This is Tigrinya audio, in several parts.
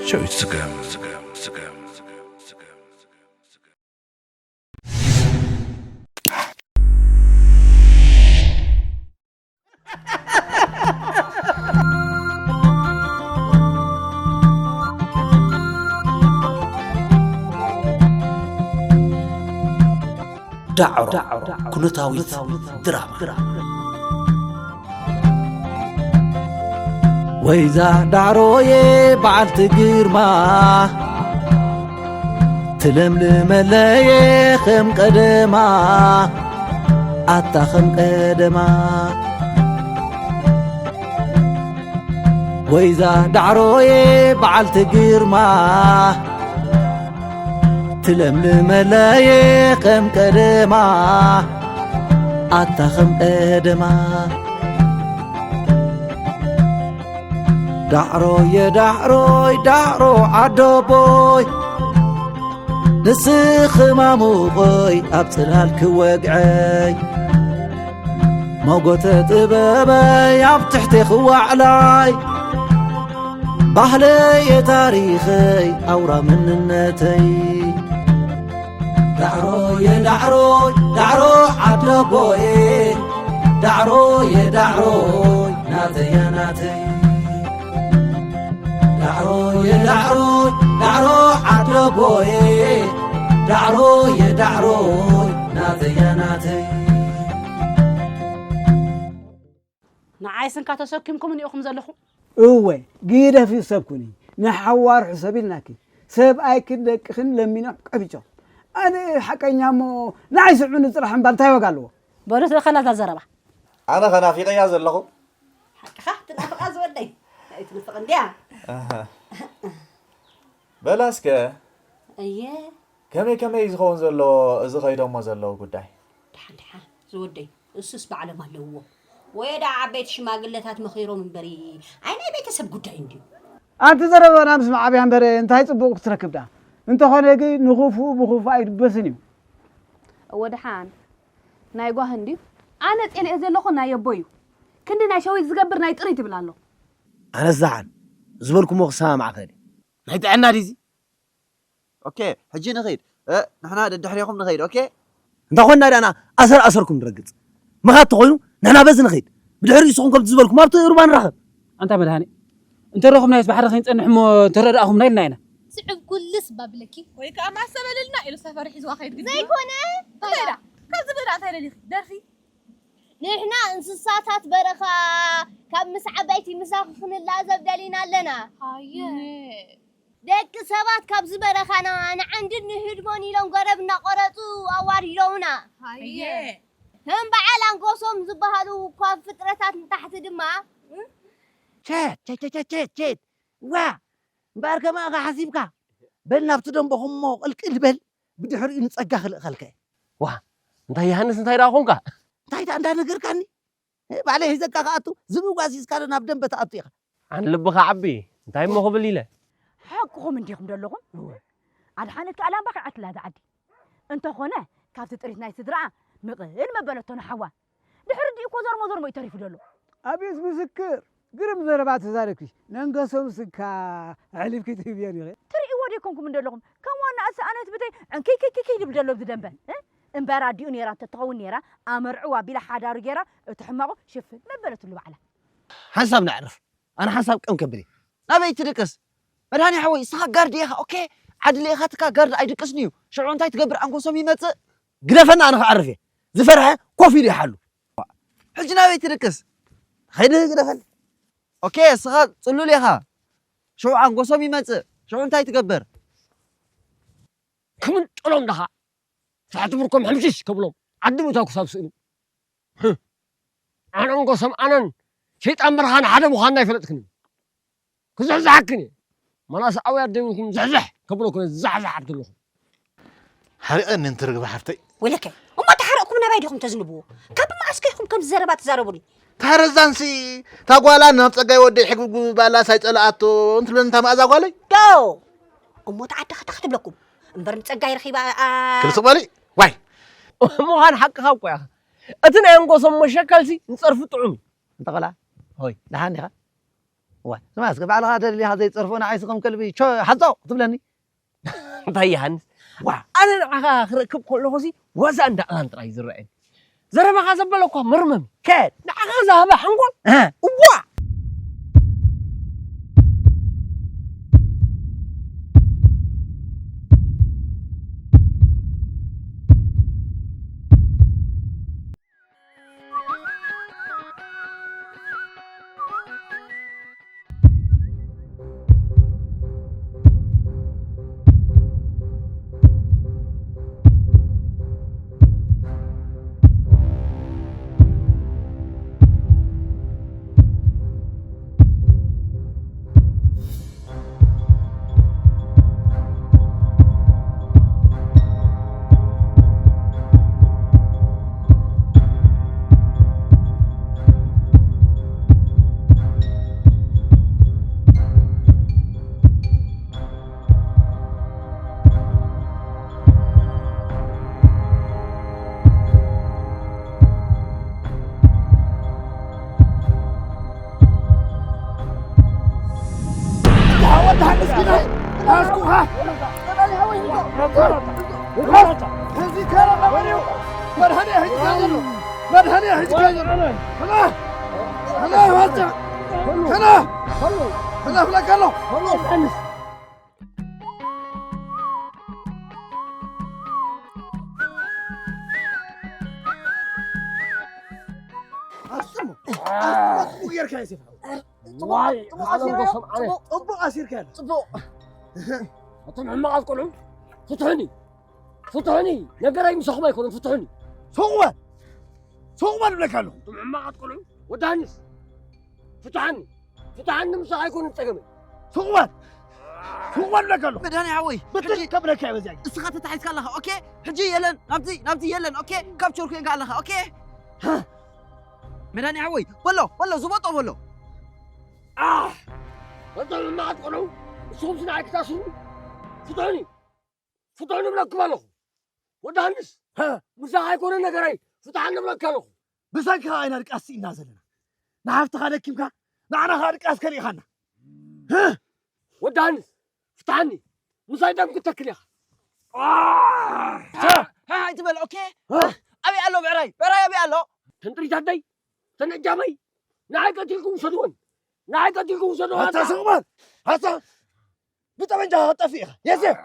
ጨዊት ስገም። ዳዕሮ ኩነታዊት ድራማ። ወይዛ ዳዕሮዬ በዓልቲ ግርማ፣ ትለምልመለየ ከም ቀደማ፣ ኣታ ከም ቀደማ። ወይዛ ዳዕሮዬ በዓልቲ ግርማ፣ ትለምልመለየ ከም ቀደማ፣ ኣታ ከም ቀደማ። ዳዕሮየ ዳዕሮይ ዳዕሮ ዓደቦይ፣ ንስኺ ማሙቐይ ኣብ ጽላል ክወግዐይ፣ መጎተ ጥበበይ ኣብ ትሕቲ ክዋዕላይ፣ ባህለየ ታሪኸይ ኣውራ መንነተይ። ዳዕሮየ ዳዕሮይ ዳዕሮ ዓደቦየ፣ ዳዕሮየ ዳዕሮይ ናተያ ናተይ። ዳዕሮየ ዳዕሮይ ዳዕሮ ዓደቦየ፣ ዳዕሮየ ዳዕሮይ ናተያ ናተይ። ንዓይ ስንካ ተሰኪምኩምኒ ኢኹም ዘለኹም። እወ፣ ግደፊ ሰብ ኩኒ፣ ንሓዋሩ ሕሰብ ኢልናኪ። ሰብኣይክን ደቅኽን ለሚኖም ቀቢጾም። ኣነ ሓቀኛ እሞ ንዓይ ስምዑኒ ጥራሕ እምበር እንታይ ዋጋ ኣለዎ? በሉ ትእኸላ እዛ ዘረባ። ኣነ ከ ናፊቐያ ዘለኹ። ሓቅኻ ትናፍቓ ዝወደይ። ኣይትንፍቕ እንድያ። ኣሃ። በላ እስከ። እየ። ከመይ ከመይ እዩ ዝኸውን ዘሎ እዚ ኸይዶሞ ዘለዉ ጉዳይ? ደሓን ደሓን ዝወደይ። እሱስ ባዕሎም ኣለውዎ። ወይ ደኣ ዓበይቲ ሽማግለታት መኺሮም እምበሪ፣ ኣይ ናይ ቤተሰብ ጉዳይ እንድዩ። ኣንቲ ዘረባና ምስማዕ ኣብያ እምበር እንታይ ጽቡቕ ክትረክብ ደኣ? እንተኾነ ግን ንኽፉእ ብኽፉእ ኣይድበስን እዩ። እወ ደሓን ናይ ጓህ እንድዩ። ኣነ ጼልኤ ዘለኹ ናይ ኣቦ እዩ። ክንዲ ናይ ሸዊት ዝገብር ናይ ጥሪት ይብል ኣሎ። ኣነስ ደሓን ዝበልኩሞ ክሰማማዕ ክእል። ናይ ጥዕና ድዩ እዚ? ኦኬ፣ ሕጂ ንኸይድ። እ፣ ንሕና ደድሕሬኹም ንኸይድ፣ ኦኬ? እንተ ኾንና ዳና ኣሰር ኣሰርኩም ንረግጽ። ምኻድ ተኾይኑ ንሕና በዚ ንኸይድ። ብድሕሪኡ ንስኹም ከምቲ ዝበልኩም ኣብቲ ሩባ ንራኸብ። ኣንታ መድሃኔ፣ እንተ ረኹብናዮስ ባሕሪ ከይንጸንሕ እሞ እንተ ረዳእኹምና ኢልና ኢና። ስዕብ ኩልስ ባብለኪ። ወይ ከኣ ማሰ በልልና ኢሉ ሰፈር ሒዝዋ ከይድ ግዲ። ዘይኮነ። እንታይ ኢላ? ካብዚ በዳ እንታይ ደሊኺ? ደርፊ? ንሕና እንስሳታት በረኻ ካብ ምስ ዓበይቲ ምሳኺ ክንላዘብ ደሊና ኣለና። ሃየ። ደቂ ሰባት ካብዚ በረኻና ንዓንድን ንህድሞን ኢሎም ገረብ እናቖረጹ ኣዋሪዶምና። ሃየ። ከም በዓል ኣንጎሶም ዝበሃሉ እኳ ፍጥረታት ንታሕቲ ድማ። ቸት፣ ቸት፣ ቸት፣ ቸት፣ ቸት። ዋ! እምበኣር ከማኻ ሓሲብካ? በል ናብቲ ደንበኹም እሞ ቅልቅል በል፣ ብድሕሪኡ ንጸጋ ክልእኸልካ እየ። ዋ! እንታይ ዮሃንስ፣ እንታይ ደኣ ኾንካ? እንታይ ደኣ እንዳነገርካኒ? ባዕለይ ሒዘካ ክኣቱ፣ ዝብኢ ጓሲስካ ዶ ናብ ደንበ ትኣቱ ኢኻ? ኣን ልብኻ ዓቢ፣ እንታይ እሞ ክብል ኢለ? ሓቅኹም እንዲኹም ደለኹም? እወ። ኣድሓነት ከኣ ላምባ ከይዓትላ እዛ ዓዲ። እንተኾነ፣ ካብቲ ጥሪት ናይ ስድራኣ ምቕል መበለቶ ንሓዋ። ድሕሪ ዲኡ እኮ ዘርሞ ዘርሞ እዩ ተሪፉ ደሎ። ኣቤት ምስክር! ግርም ዘረባ ተዛረብኪ። ነንገሶም ስካ ኣሕሊፍኪ ትህብዮም ኢኺ። ትርእይዎ ዶ ኣይኮንኩም እንደለኹም? ከም ዋና ኣሰኣነት ብተይ ዕንክይክይክይ ድብል ደሎ ኣብዚ ደንበ። እ? እምበር ኣዲኡ ነይራ እንተትኸውን ነይራ፣ ኣመርዕዋ ኣቢላ ሓዳሩ ገይራ፣ እቲ ሕማቑ ሽፍን መበለትሉ ባዕላ። ሓንሳብ ነዕርፍ። ኣነ ሓንሳብ ቀም ከብል እየ። ናበይ ትድቅስ? መድሃኔ ሓወይ፣ እስኻ ጋርድ ኢኻ፣ ኦኬ? ዓዲ ልኢኻትካ ጋርድ ኣይድቅስን እዩ። ሽዑ እንታይ ትገብር? ኣንጎሶም ይመጽእ። ግደፈና፣ ኣነ ክዓርፍ እየ። ዝፈርሐ ኮፍ ኢሉ ይሓሉ። ሕጂ ናበይ ትድቅስ? ኸይድ ግደፈኒ። ኦኬ፣ እስኻ ጽሉል ኢኻ። ሽዑ ኣንጎሶም ይመጽእ። ሽዑ እንታይ ትገብር? ክምንጥሎም ደኻ። ትሕቲ ብርኮም ሕምሽሽ ከብሎም። ዓዲ ምእታው ክሳብ ስእኑ። ህህ። ኣነ ኣንጎሶም ኣነን ሸይጣን በረኻን ሓደ ምዃንና ኣይፈለጥክን። ክዝሕዝሓክን እየ። መናእሰይ ኣውያት ደይብልኩም ዝሕዝሕ ከብለኩም እየ ዝዛሕዛሕ ዓዲ ኣለኹም። ሓሪቐኒ እንተ ርግቢ ሓፍተይ። ወይለከ፣ እሞ ተሓረቕኩም ናባይ ዲኹም ተዝንብዎ? ካብ መዓስ ከ ኢኹም ከምዚ ዘረባ ትዛረቡኒ? ታረዛንሲ፣ እታ ጓላ ናብ ጸጋይ ወደይ ሕግብግብ ባላ ሳይጸልኣቶ እንትብለኒ እታ መኣዛ ጓለይ? ዶ! እሞ እታ ዓዲ ኸታ ክትብለኩም። እምበር ንጸጋይ ረኺባ፣ ኣ-፣ ክልስቕ በሊ? ዋይ! ምዃን ሓቅኻ እኮ ኢኻ። እቲ ናይ ኣንጎሶም መሸከልሲ ንጸርፊ ጥዑም እዩ። እንተ ቐላ፣ ሆይ፣ ደሓን ዲኻ? ዋ፣ ስማ እስከ ባዕልኻ ተደሊኻ ዘይትጸርፎ ንዓይሲ ከም ከልቢ ቾ ሓጾ ክትብለኒ? እንታይ ዮሃንስ? ዋ፣ ኣነ ንዓኻ ክረክብ ከለኹሲ ዋዛ እንዳ ኣላን ጥራይ ዝረኣየኒ። ዘረባኻ ዘበለ እኳ መርመም። ከድ። ንዓኻ ዝሃበ ሓንጎል? እህ። እዋ! ኣስጥሞ፣ ኣስጥሞ፣ ጽቡቕ ጌርካ እዩ ሴፍ ሓወይ። ጽቡቕ፣ ዋይ፣ ጽቡቕ ኣነ ኣሲርካ፣ እኮ ሰምዓነ። ጽቡቕ፣ ጽቡቕ ኣሲርካ ኣሎ። ጽቡቕ። እቶም ሕማቓት ቆልዑ፣ ፍትሑኒ፣ ፍትሑኒ። ነገረይ ምሳኹም ኣይኮነን፣ ፍትሑኒ። ሱቕ በል፣ ሱቕ በል እብለካ ኣለኹ። እቶም ሕማቓት ቆልዑ፣ ወዲ ሃንስ፣ ፍትሓኒ፣ ፍትሓኒ ምሳኻ ኣይኮነን ጸገመይ። ሱቕ በል፣ ሱቕ በል እብለካ ኣለኹ። መድሃኒ ሓወይ፣ ብትሽ ሕጂ ከብለካ እየ በዚኣ። እስኻ ተታሒዝካ ኣለኻ፣ ኦኬ? ሕጂ የለን፣ ናብዚ፣ ናብዚ የለን፣ ኦኬ? ካብ ቸርኩ የጋ ኣለኻ፣ ኦኬ? መድሃኒ ሓወይ፣ በሎ፣ በሎ፣ ዝበጦ በሎ። ኣሕ! ወደ መማቐት ቆልዑ፣ ንስኹም ስና ኣይክታስሩ። ፍትሑኒ፣ ፍትሑኒ እብለኩም ኣለኹ። ወዲ ሃንስ፣ ሃ? ምሳኻ ኣይኮነ ነገረይ፣ ፍትሓኒ እብለካ ኣለኹ። ብሰንኪኻ ኢና ድቃስ ስኢና ዘለና። ንሓፍትኻ ደኪምካ፣ ንዓና ኸኣ ድቃስ ከሊእኻና። ሃ? ወዲ ሃንስ፣ ፍትሓኒ። ምሳይ ደም ክትተክል ኢኻ። ኣሕ! ሃ፣ ሃ፣ ኣይትበል፣ ኦኬ? ሃ? ኣበይ ኣሎ ብዕራይ? ብዕራይ ኣበይ ኣሎ? ተን ጥሪት ኣደይ፣ ተን እጃመይ፣ ንዓይ ቀቲልኩም ውሰድወን። ንዓይ ቀቲልኩም ውሰድወን። ኣታ ስቕ በል! ኣታ ብጠመንጃ ክትጠፍእ ኢኻ። የሴፍ!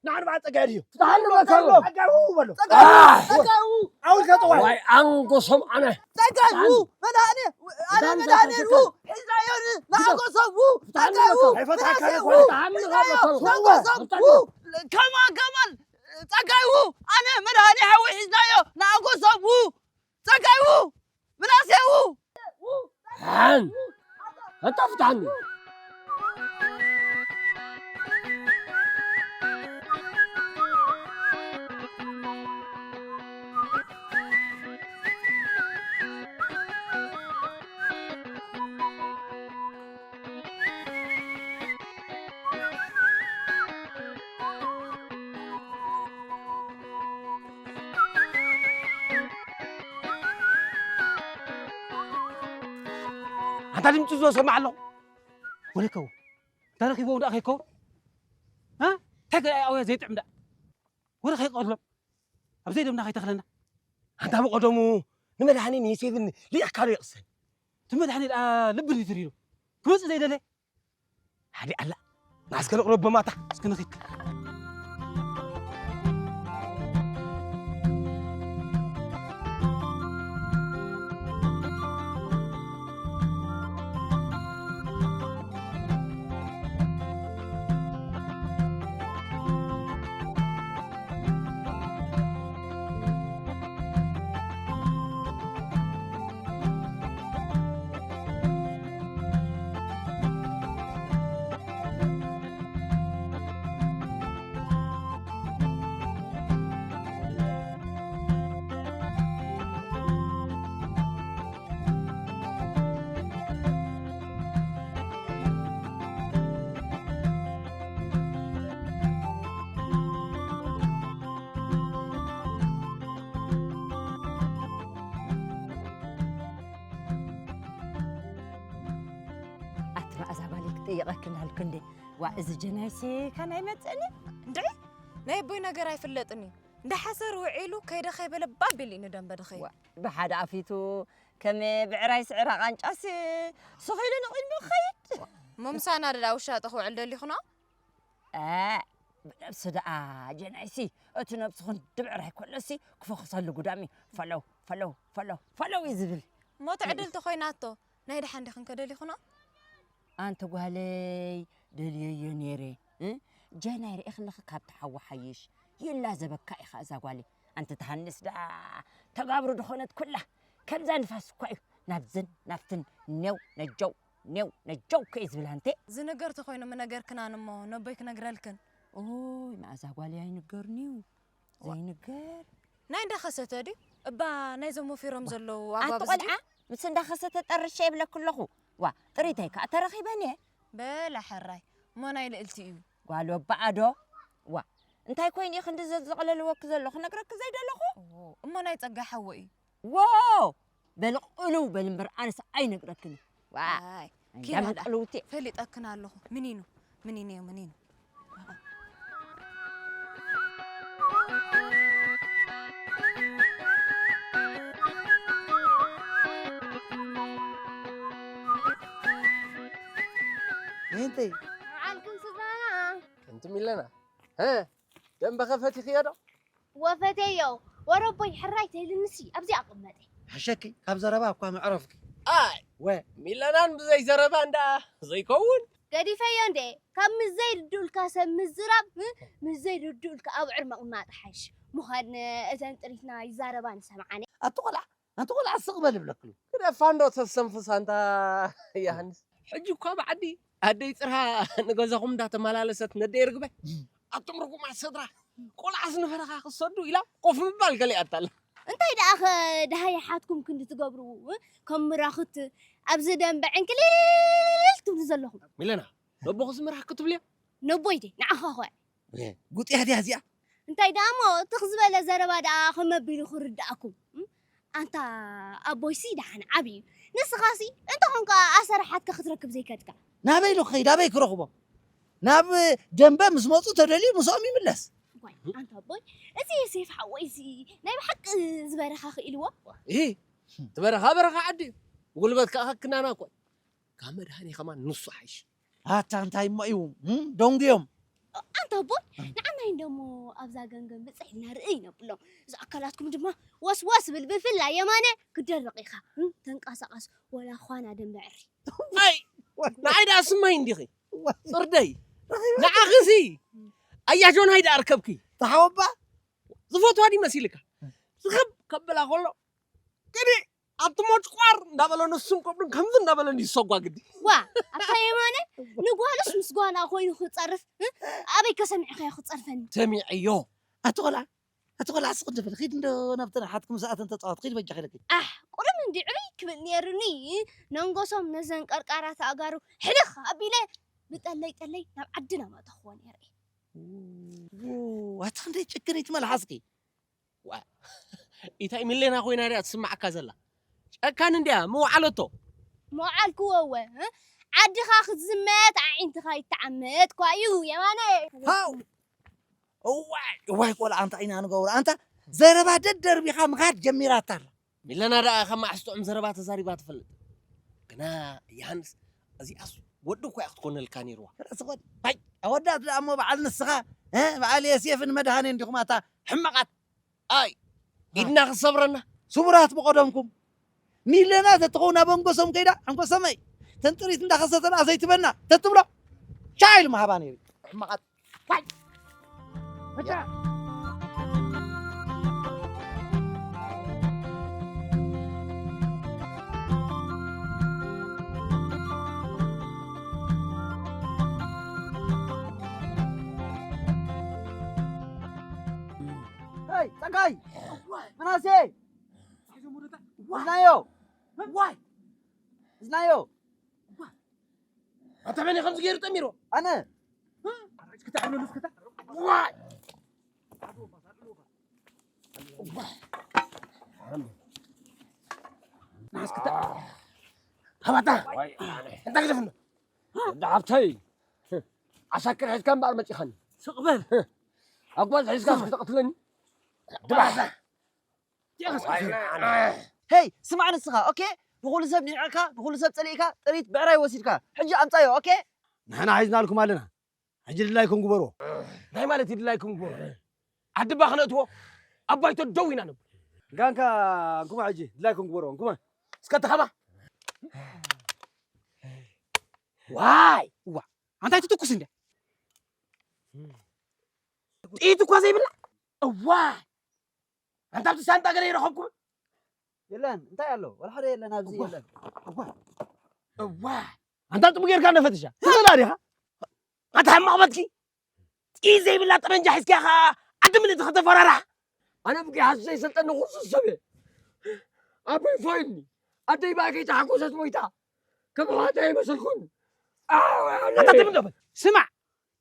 ንዓ ንበዓል ጸጋይ ድዩ? ፍትሓኒ በል፣ ጸጋይ በሎ። ጸጋይ በሎ። ጸጋይ፣ ኣሕ! ጸጋይ! ኣውልካ ጠዋይ። ዋይ ኣንጎሶም ኣነ። ጸጋይ፣ መድሃኔ፣ ኣነ መድሃኔ፣ ሒዝናዮ ን-፣ ንኣጎሶም፣ ጸጋይ፣ ኣይፈትሓካ ምናሴ፣ ኣይኮነ። ሒዝናዮ፣ ንኣጎሶም፣ ከማ ገመል፣ ጸጋይ፣ ኣነ መድሃኔ ሓዊ ሒዝናዮ፣ ንኣጎሶም፣ ጸጋይ፣ ምናሴ፣ ሓን፣ ኣታ ፍትሓኒ። ኣንታ ድምፂ ዝሰማዕ ኣለኹ። ወለከዎ። እንተ ረኺብዎም ደኣ ከይከውን? እ? እንታይ ገለ ኣውያ ዘይጥዕም ደኣ? ወረ ከይቀትሎም። ኣብ ዘይደምና ከይተኽለና። ኣንታ ብቐደሙ ንመድሃኔን ዮሴፍን ልኢኽካ ዶ ይቕሰን? እቲ መድሃኔ ደኣ ልቢ ድዩ ትሪሩ? ክመጽእ ዘይደለ? ሓደ ኣላ። ናስከ ንቕረብ በማታ። እስኪ ንኺድ። ጥይቐክን ኣልኩ እንዴ? ዋ፣ እዚ ጀናይሲ ካን ኣይመጽእን እዩ። እንድዒ፣ ናይ ኣቦይ ነገር ኣይፍለጥን እዩ። እንዳ ሓሰር ውዒሉ ከይደ ከይበለ ባቢል እዩ ንደንበ ድኸይድ። ዋ፣ ብሓደ ኣፊቱ ከም ብዕራይ ስዕራ ቃንጫሲ ሱኺሉ ንቕድሚ ክኸይድ። ምሳና ደዳ ውሻጠ ክውዕል ደሊኹና? እ፣ ብነብሲ ደኣ ጀናይሲ፣ እቲ ነብስኹን ድብዕራይ ከሎሲ ክፈኽሰሉ ጉዳም እዩ። ፈለው፣ ፈለው፣ ፈለው፣ ፈለው እዩ ዝብል። ሞት ዕድል ተኾይናቶ፣ ናይ ደሓን ዲኽን ከደሊኹና? ኣንቲ ጓለይ፣ ደልየዮ ነይረ። እ? ጀናይ ርኢኽለኺ ካብ ትሓዊ ሓይሽ። ይላዘበካ ኢኻ እዛ ጓለይ። ኣንቲ ትሃንስ ደኣ ተጋብሩ ድኾነት ኩላ። ከምዛ ንፋስ እኳ እዩ ናብዝን ናብትን ኔው ነጀው ኔው ነጀው ከይ ዝብል ኣንቴ። ዝንገር ተኾይኑ ምነገርክናን እሞ ነቦይ ክነግረልክን። ኦይ፣ መኣዛ ጓለይ ኣይንገርንዩ። ዘይንገር። ናይ እንዳኸሰተ ድዩ? እባ ናይዞም ወፊሮም ዘለዉ ኣቲ ኣጓብዝ ድዩ? ቆልዓ፣ ምስ እንዳኸሰተ ጠርሸ ይብለኩ ኣለኹ። ዋ፣ ጥሪተይ ከኣ ተረኺበን እየ። በላ ሕራይ፣ እሞ ናይ ልእልቲ እዩ። ጓል ወባዓ ዶ? ዋ፣ እንታይ ኮይኑ እዩ ክንዲ ዘዘቕለልወኪ ዘሎ ክነግረኪ ዘይደለኹ? ኦ፣ እሞ ናይ ጸጋ ሓወ እዩ። ዎ! በሊ ቅልው በሊ እምበር ኣነስ ኣይነግረክን። ዋ! ኣይ፣ ኣይ፣ ኪዳ እንዳመን ደኣ። ቅልውቲ። ፈሊጠክን ኣለኹ። ምኒኑ? ምኒኑ እዩ፣ ምኒኑ? ምንተይ? ዓልኩም ስድራና። ከምቲ ሚለና። ሀ? ደንበኸ ፈቲኽዮ ዶ? ወፈተዮ። ወረቦይ ሕራይ ተይልንሲ ኣብዚ ኣቐመጠ። ሕሸኪ፣ ካብ ዘረባ እኳ መዕረፍኪ። ኣይ፣ ወ። ሚለናን ብዘይ ዘረባ እንዳ ዘይከውን። ገዲፈዮ እንዴ? ካብ ምስ ዘይርድኡልካ ሰብ ምዝራብ፣ እ? ምስ ዘይርድኡልካ ኣብዕር ምቕማጥ ሓይሽ። ምዃን እተን ጥሪትና ይዛረባ ንሰምዓነ። ኣቲ ቆልዓ፣ ኣንቲ ቆልዓ ስቕ በል እብለክሉ። ግደፋ እንዶ ተስተንፍሳ ኣንታ ዮሃንስ። ሕጂ እኳ ብዓዲ ኣደይ ጽርሃ ንገዛኹም እንዳተመላለሰት ነደይ ርግበ። ኣቱም ርጉማት ስድራ፣ ቆልዓስ ንፈረኻ ክሰዱ ኢላ ኮፍ ምባል ከሊኣታ ኣላ። እንታይ ደኣ ኸ ደሃይ ሓትኩም ክንዲ ትገብሩ፣ እ? ከም ምራኽት ኣብዚ ደንበ ዕንክሊል ትብሉ ዘለኹም። ሚለና፣ ነቦኽስ ምራኽ ክትብልያ? ነቦይ ደይ፣ ንዓኻ ኸ? እ፣ ጉጥያ ድያ እዚኣ? እንታይ ደኣ እሞ ትኽ ዝበለ ዘረባ ደኣ ከመቢሉ ክርድኣኩም? እም? ኣንታ ኣቦይሲ ደሓን ዓብዩ። ንስኻሲ እንተኾንካ ኣሰራሓትካ ክትረክብ ዘይከድካ። ናበይ ኢሉ ክኸይድ? ኣበይ ክረኽቦ? ናብ ደንበ ምስ መጹ ተደልዩ ምስኦም ይምለስ። ዋይ፣ ኣንታ ኣቦይ፣ እዚ ዮሴፍ ሓወይሲ ናይ ብሓቂ ዝበረኻ ክኢልዎ? እ፣ ትበረኻ በረኻ ዓዲ እዩ። ጉልበት ከኣ ከክናና እኮ እዩ። ካብ መድሃኒ ከማን ንሱ ሓይሽ። ኣታ እንታይ እሞ እዩ? እም? ደንጉዮም። ኣንታ ኣቦይ፣ ንዓናይ እንደሞ ኣብዛ ገምገም ብጽሕ ኢልና ርእይ ነብሎም። እዚ ኣካላትኩም ድማ ወስወስ ብል፣ ብፍላይ የማነ ክደርቕ ኢኻ። እም? ተንቀሳቐስ፣ ወላ ኳና ደንበ ዕሪ። ኣይ፣ ንዓይ ደኣ ስማይ እንዲኺ። ጽርደይ። ንዓኽሲ ኣያጆናይ ደኣ ኣርከብኪ። ተሓወባ? ዝፈትዋ ድዩ መሲልካ? ዝኸብ ከብላ ከሎ፣ ቅዲ ኣብቲ ሞጭቋር እንዳበለ ንሱን ከብዱን ከምዚ እንዳበለ ይሰጓ ግዲ። ዋ፣ ኣታ የማነ፣ ንጓልስ ምስ ጓና ኮይኑ ክጸርፍ፣ እ? ኣበይ ከሰሚዕካዮ ክጸርፈኒ? ሰሚዐዮ። ኣቲ ቆልዓ፣ ኣቲ ቆልዓ ስቕ እንደ በል፣ ኺድ እንዶ ናብተን ሓትኩም ሰኣተን ተጻወት፣ ኺድ በጃ ኺድ። ኣሕ፣ ቁሩብ እንዲ ዕብይ ክብል ነይሩኒ። ነንጎሶም ነዘን ቀርቃራት ኣእጋሩ ሕልኽ ኣቢለ ብጠለይ ጠለይ ናብ ዓድና መእተኽዎ ነይረ። ዎ፣ ኣታ ክንደይ ጭክኒት መልሓስኪ። ዋ፣ ኢታይ ሚሌና ኮይና ድያ ትስማዓካ ዘላ? ጨካን እንድያ፣ መውዓለቶ። መውዓልክዎ እወ፣ እ? ዓድኻ ክትዝመት ኣዒንትኻ ይተዓመት እኳ እዩ፣ የማነ። ሃው! እዋይ፣ እዋይ፣ ቆልዓ፣ እንታይ ኢና ንገብሮ? ኣንታ ዘረባ ደደርቢኻ ምኻድ ጀሚራታ ኣላ። ሚለና ደኣ ካብ መዓስ ጥዑም ዘረባ ተዛሪባ ትፈልጥ? ግና ዮሃንስ፣ እዚኣስ ወዲ እኮ እያ ክትኮነልካ ነይርዋ። ርእሲ ኾድ፣ ባይ፣ ኣወዳት ደኣ እሞ በዓል ንስኻ፣ እ፣ በዓል የሴፍን መድሃኔን ዲኹም ኣታ ሕማቓት? ኣይ፣ ኢድና ክሰብረና። ስቡራት ብቐደምኩም። ሚለና ተትኸውን ኣብ ኣንጎሶም ከይዳ፣ ኣንጎሶመይ፣ ተንጥሪት እንዳኸሰተና ዘይትበና ተትብሎ፣ ቻ ኢሉ ምሃባ ነይሩ። ሕማቓት። ዋይ! በቃ። ሄይ፣ ጸጋይ! ምናሴ! እዝናዮ! ዋይ! እዝናዮ! ኣታ መን እዩ ከምዚ ገይሩ ጠሚሩ? ኣነ። ዋይ! ናስክታ። ሃባታ። እንታይ ግደፍና? ወዲ ሓፍተይ፣ ዓሳክር ሒዝካ እምበኣር መጺኻኒ። ስቕ በል። ኣጓዝ ሒዝካ ክትቕትለኒ? ድባሕ። ሄይ፣ ስማዕ ንስኻ፣ ኦኬ? ንኹሉ ሰብ ንዒቕካ፣ ንኹሉ ሰብ ጸሊእካ፣ ጥሪት ብዕራይ ወሲድካ። ሕጂ ኣምጻዮ፣ ኦኬ? ንሕና ሒዝናልኩም ኣለና። ሕጂ ድላይኩም ግበርዎ። እንታይ ማለት እዩ ድላይኩም ግበርዎ? ዓዲ እባ ክነእትዎ ኣብ ባይቶ ደው ኢና ነብሎ። ጋንካ እንኩማ ሕጂ ድላይኩም ግበርዎ፣ እንኩማ። እስከ ተኸባ። ዋይ! እዋ፣ ኣንታይ ትትኩስ እንድያ? ጥይት እኳ ዘይብላ? እዋ! ኣንታ ኣብቲ ሳንጣ ገለ ይረኸብኩም? የለን፣ እንታይ ኣሎ? ወላ ሓደ የለን ኣብዚ፣ እዋ፣ የለን። እዋ፣ እዋ። ኣንታ ጽቡቅ ጌርካ ነፈትሻ። ትኽእል ዲኻ? ኣታ ሕማቕ በትኪ። ጥይት ዘይብላ ጠመንጃ ሒዝካ ኢኻ ዓዲ ምልእቲ ከተፈራርሓ? ኣነ ብቂ ሓሱ ዘይሰልጠኒ ኩሱ ሰብ እየ። ኣቦይ ፋይኒ። ኣደይ ብኣከይ ተሓጎሰት ሞይታ። ከም ኣሕዋተይ ኣይመሰልኩን። ኣታ ትብል ዶ? ስማዕ፣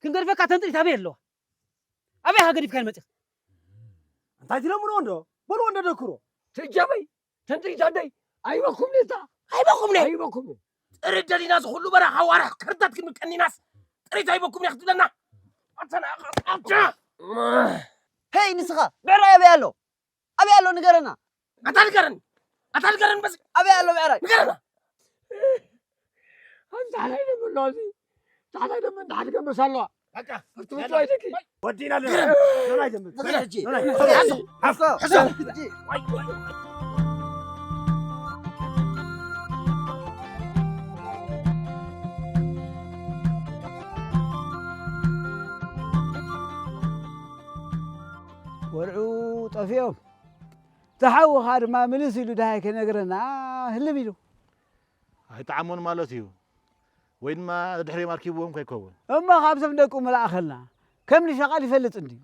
ክንገድፈካ ተንጥሪት ኣበይ ኣለዋ? ኣበይ ሃገር ኢድካ መጺኻ? እንታይ ትለምኖ እንዶ? በልዎ እንዶ ደክሮ። ትእጀበይ፣ ተንጥሪት ኣደይ፣ ኣይበኩም ነታ። ኣይበኩም ነ። ኣይበኩም ነ። ጥሪ ደሊና ዝኹሉ በረኻ ዋርሕ ከርታት ክንቀኒናስ ጥሪት ኣይበኩም ነ ክትብለና። ኣተና፣ ኣተ። ሄይ ንስኻ፣ ብዕራይ ኣበይ ኣሎ? ኣበይ ኣሎ ንገረና። ኣታ ንገረኒ። ኣታ ንገረኒ በስ። ኣበይ ኣሎ ብዕራይ? ንገረና። ኣንታ ናይ ደምሎ እዚ። ታሕታይ ደም እንዳ ሓደ ገመስ ኣለዋ። በቃ። ኣብቲ ውጭ ኣይደኪ። ወዲና ኣለና። ግርም። ኖናይ ደም። ግርም። ኖናይ። ግርም። ኖናይ። ግርም። ሓዞ። ሓዞ። ሕጂ። ወርዑ ጠፊኦም። ተሓውኻ ድማ ምልስ ኢሉ ደሃይ ከነግረና ህልም ኢሉ። ኣይጠዓሞን ማለት እዩ። ወይ ድማ ድሕሪኦም ኣርኪብዎም ከይከውን። እሞ ካብዞም ደቁ ምልኣኸልና። ከም ንሸቓል ይፈልጥ እንድዩ።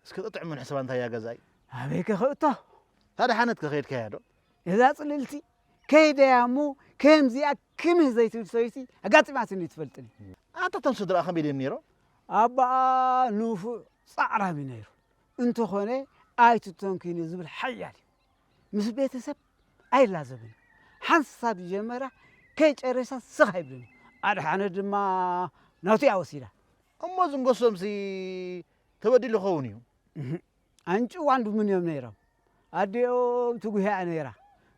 እስኪ ጥጥዕሙን ሕሰባ እንታይ እያ ገዛይ? ኣበይ ከ ክእቶ? ታድያ ሓነት ከ ከይድካያ ዶ? እዛ ጽልልቲ ከይደያ እሞ ከምዚኣ ክምህ ዘይትብል ሰበይቲ ኣጋጢማትኒ ትፈልጥኒ። ኣታ እቶም ስድራ ከመይ ድዮም ነይሮም? ኣባኣ ንፉዕ ጻዕራም እዩ ነይሩ። እንተኾነ ኣይትተንኪኒ ዝብል ሓያል እዩ። ምስ ቤተሰብ ኣይላዘብን። ሓንሳብ ዝጀመራ ከይጨረሳ ስኽ ኣይብልን። ኣድሓነት ድማ ናቱ እያ ወሲዳ። እሞ ዝንጎሶምሲ ተበዲሉ ክኸውን እዩ። እህ፣ ኣንጭዋን ድሙን እዮም ነይሮም። ኣዲኦም ትጉህያ ነይራ።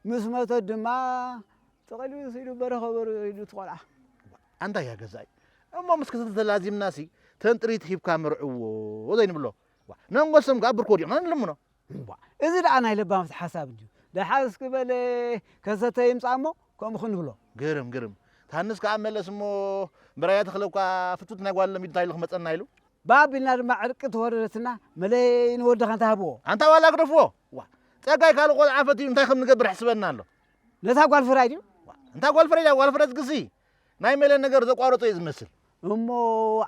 ምስ መተት ድማ ተቐሊሉ ስኢሉ በረኸ በሩ ኢሉ እቲ ቆልዓ። ኣንታ እያ ገዛኢ። እሞ ምስ ክልተ ተላዚምናሲ ተንጥሪት ሂብካ መርዕዎ ዘይንብሎ። ዋ፣ ነንጎሶም ከኣ ብርኮ ዲቕና ንልምኖ። ዋ፣ እዚ ደኣ ናይ ለባማት ሓሳብ እንድዩ። ደሓር እስኪ በለ ከሰተ ይምጻእ እሞ ከምኡ ክንብሎ። ግርም፣ ግርም። ታንስ ከኣ መለስ እሞ ብራያ ተኽለ እኳ ፍትፍት ናይ ጓል ለሚዱ እንታይ ኢሉ ክመጸና ኢሉ? ባቢልና ድማ ዕርቂ ተወረደትና መለይ ንወድኻ እንታይ ሃብዎ? ኣንታ ዋላ ግደፍዎ። ዋ፣ ጸጋይ ካልእ ቆልዓ ፈትዩ እንታይ ከም ንገብር ሕስበና ኣሎ። ነታ ጓል ፍራይ ድዩ? ዋ፣ እንታ ጓል ፍራይ ድያ? ጓል ፍራይ ዝግሲ ናይ መለ ነገር ዘቋረጾ እዩ ዝመስል። እሞ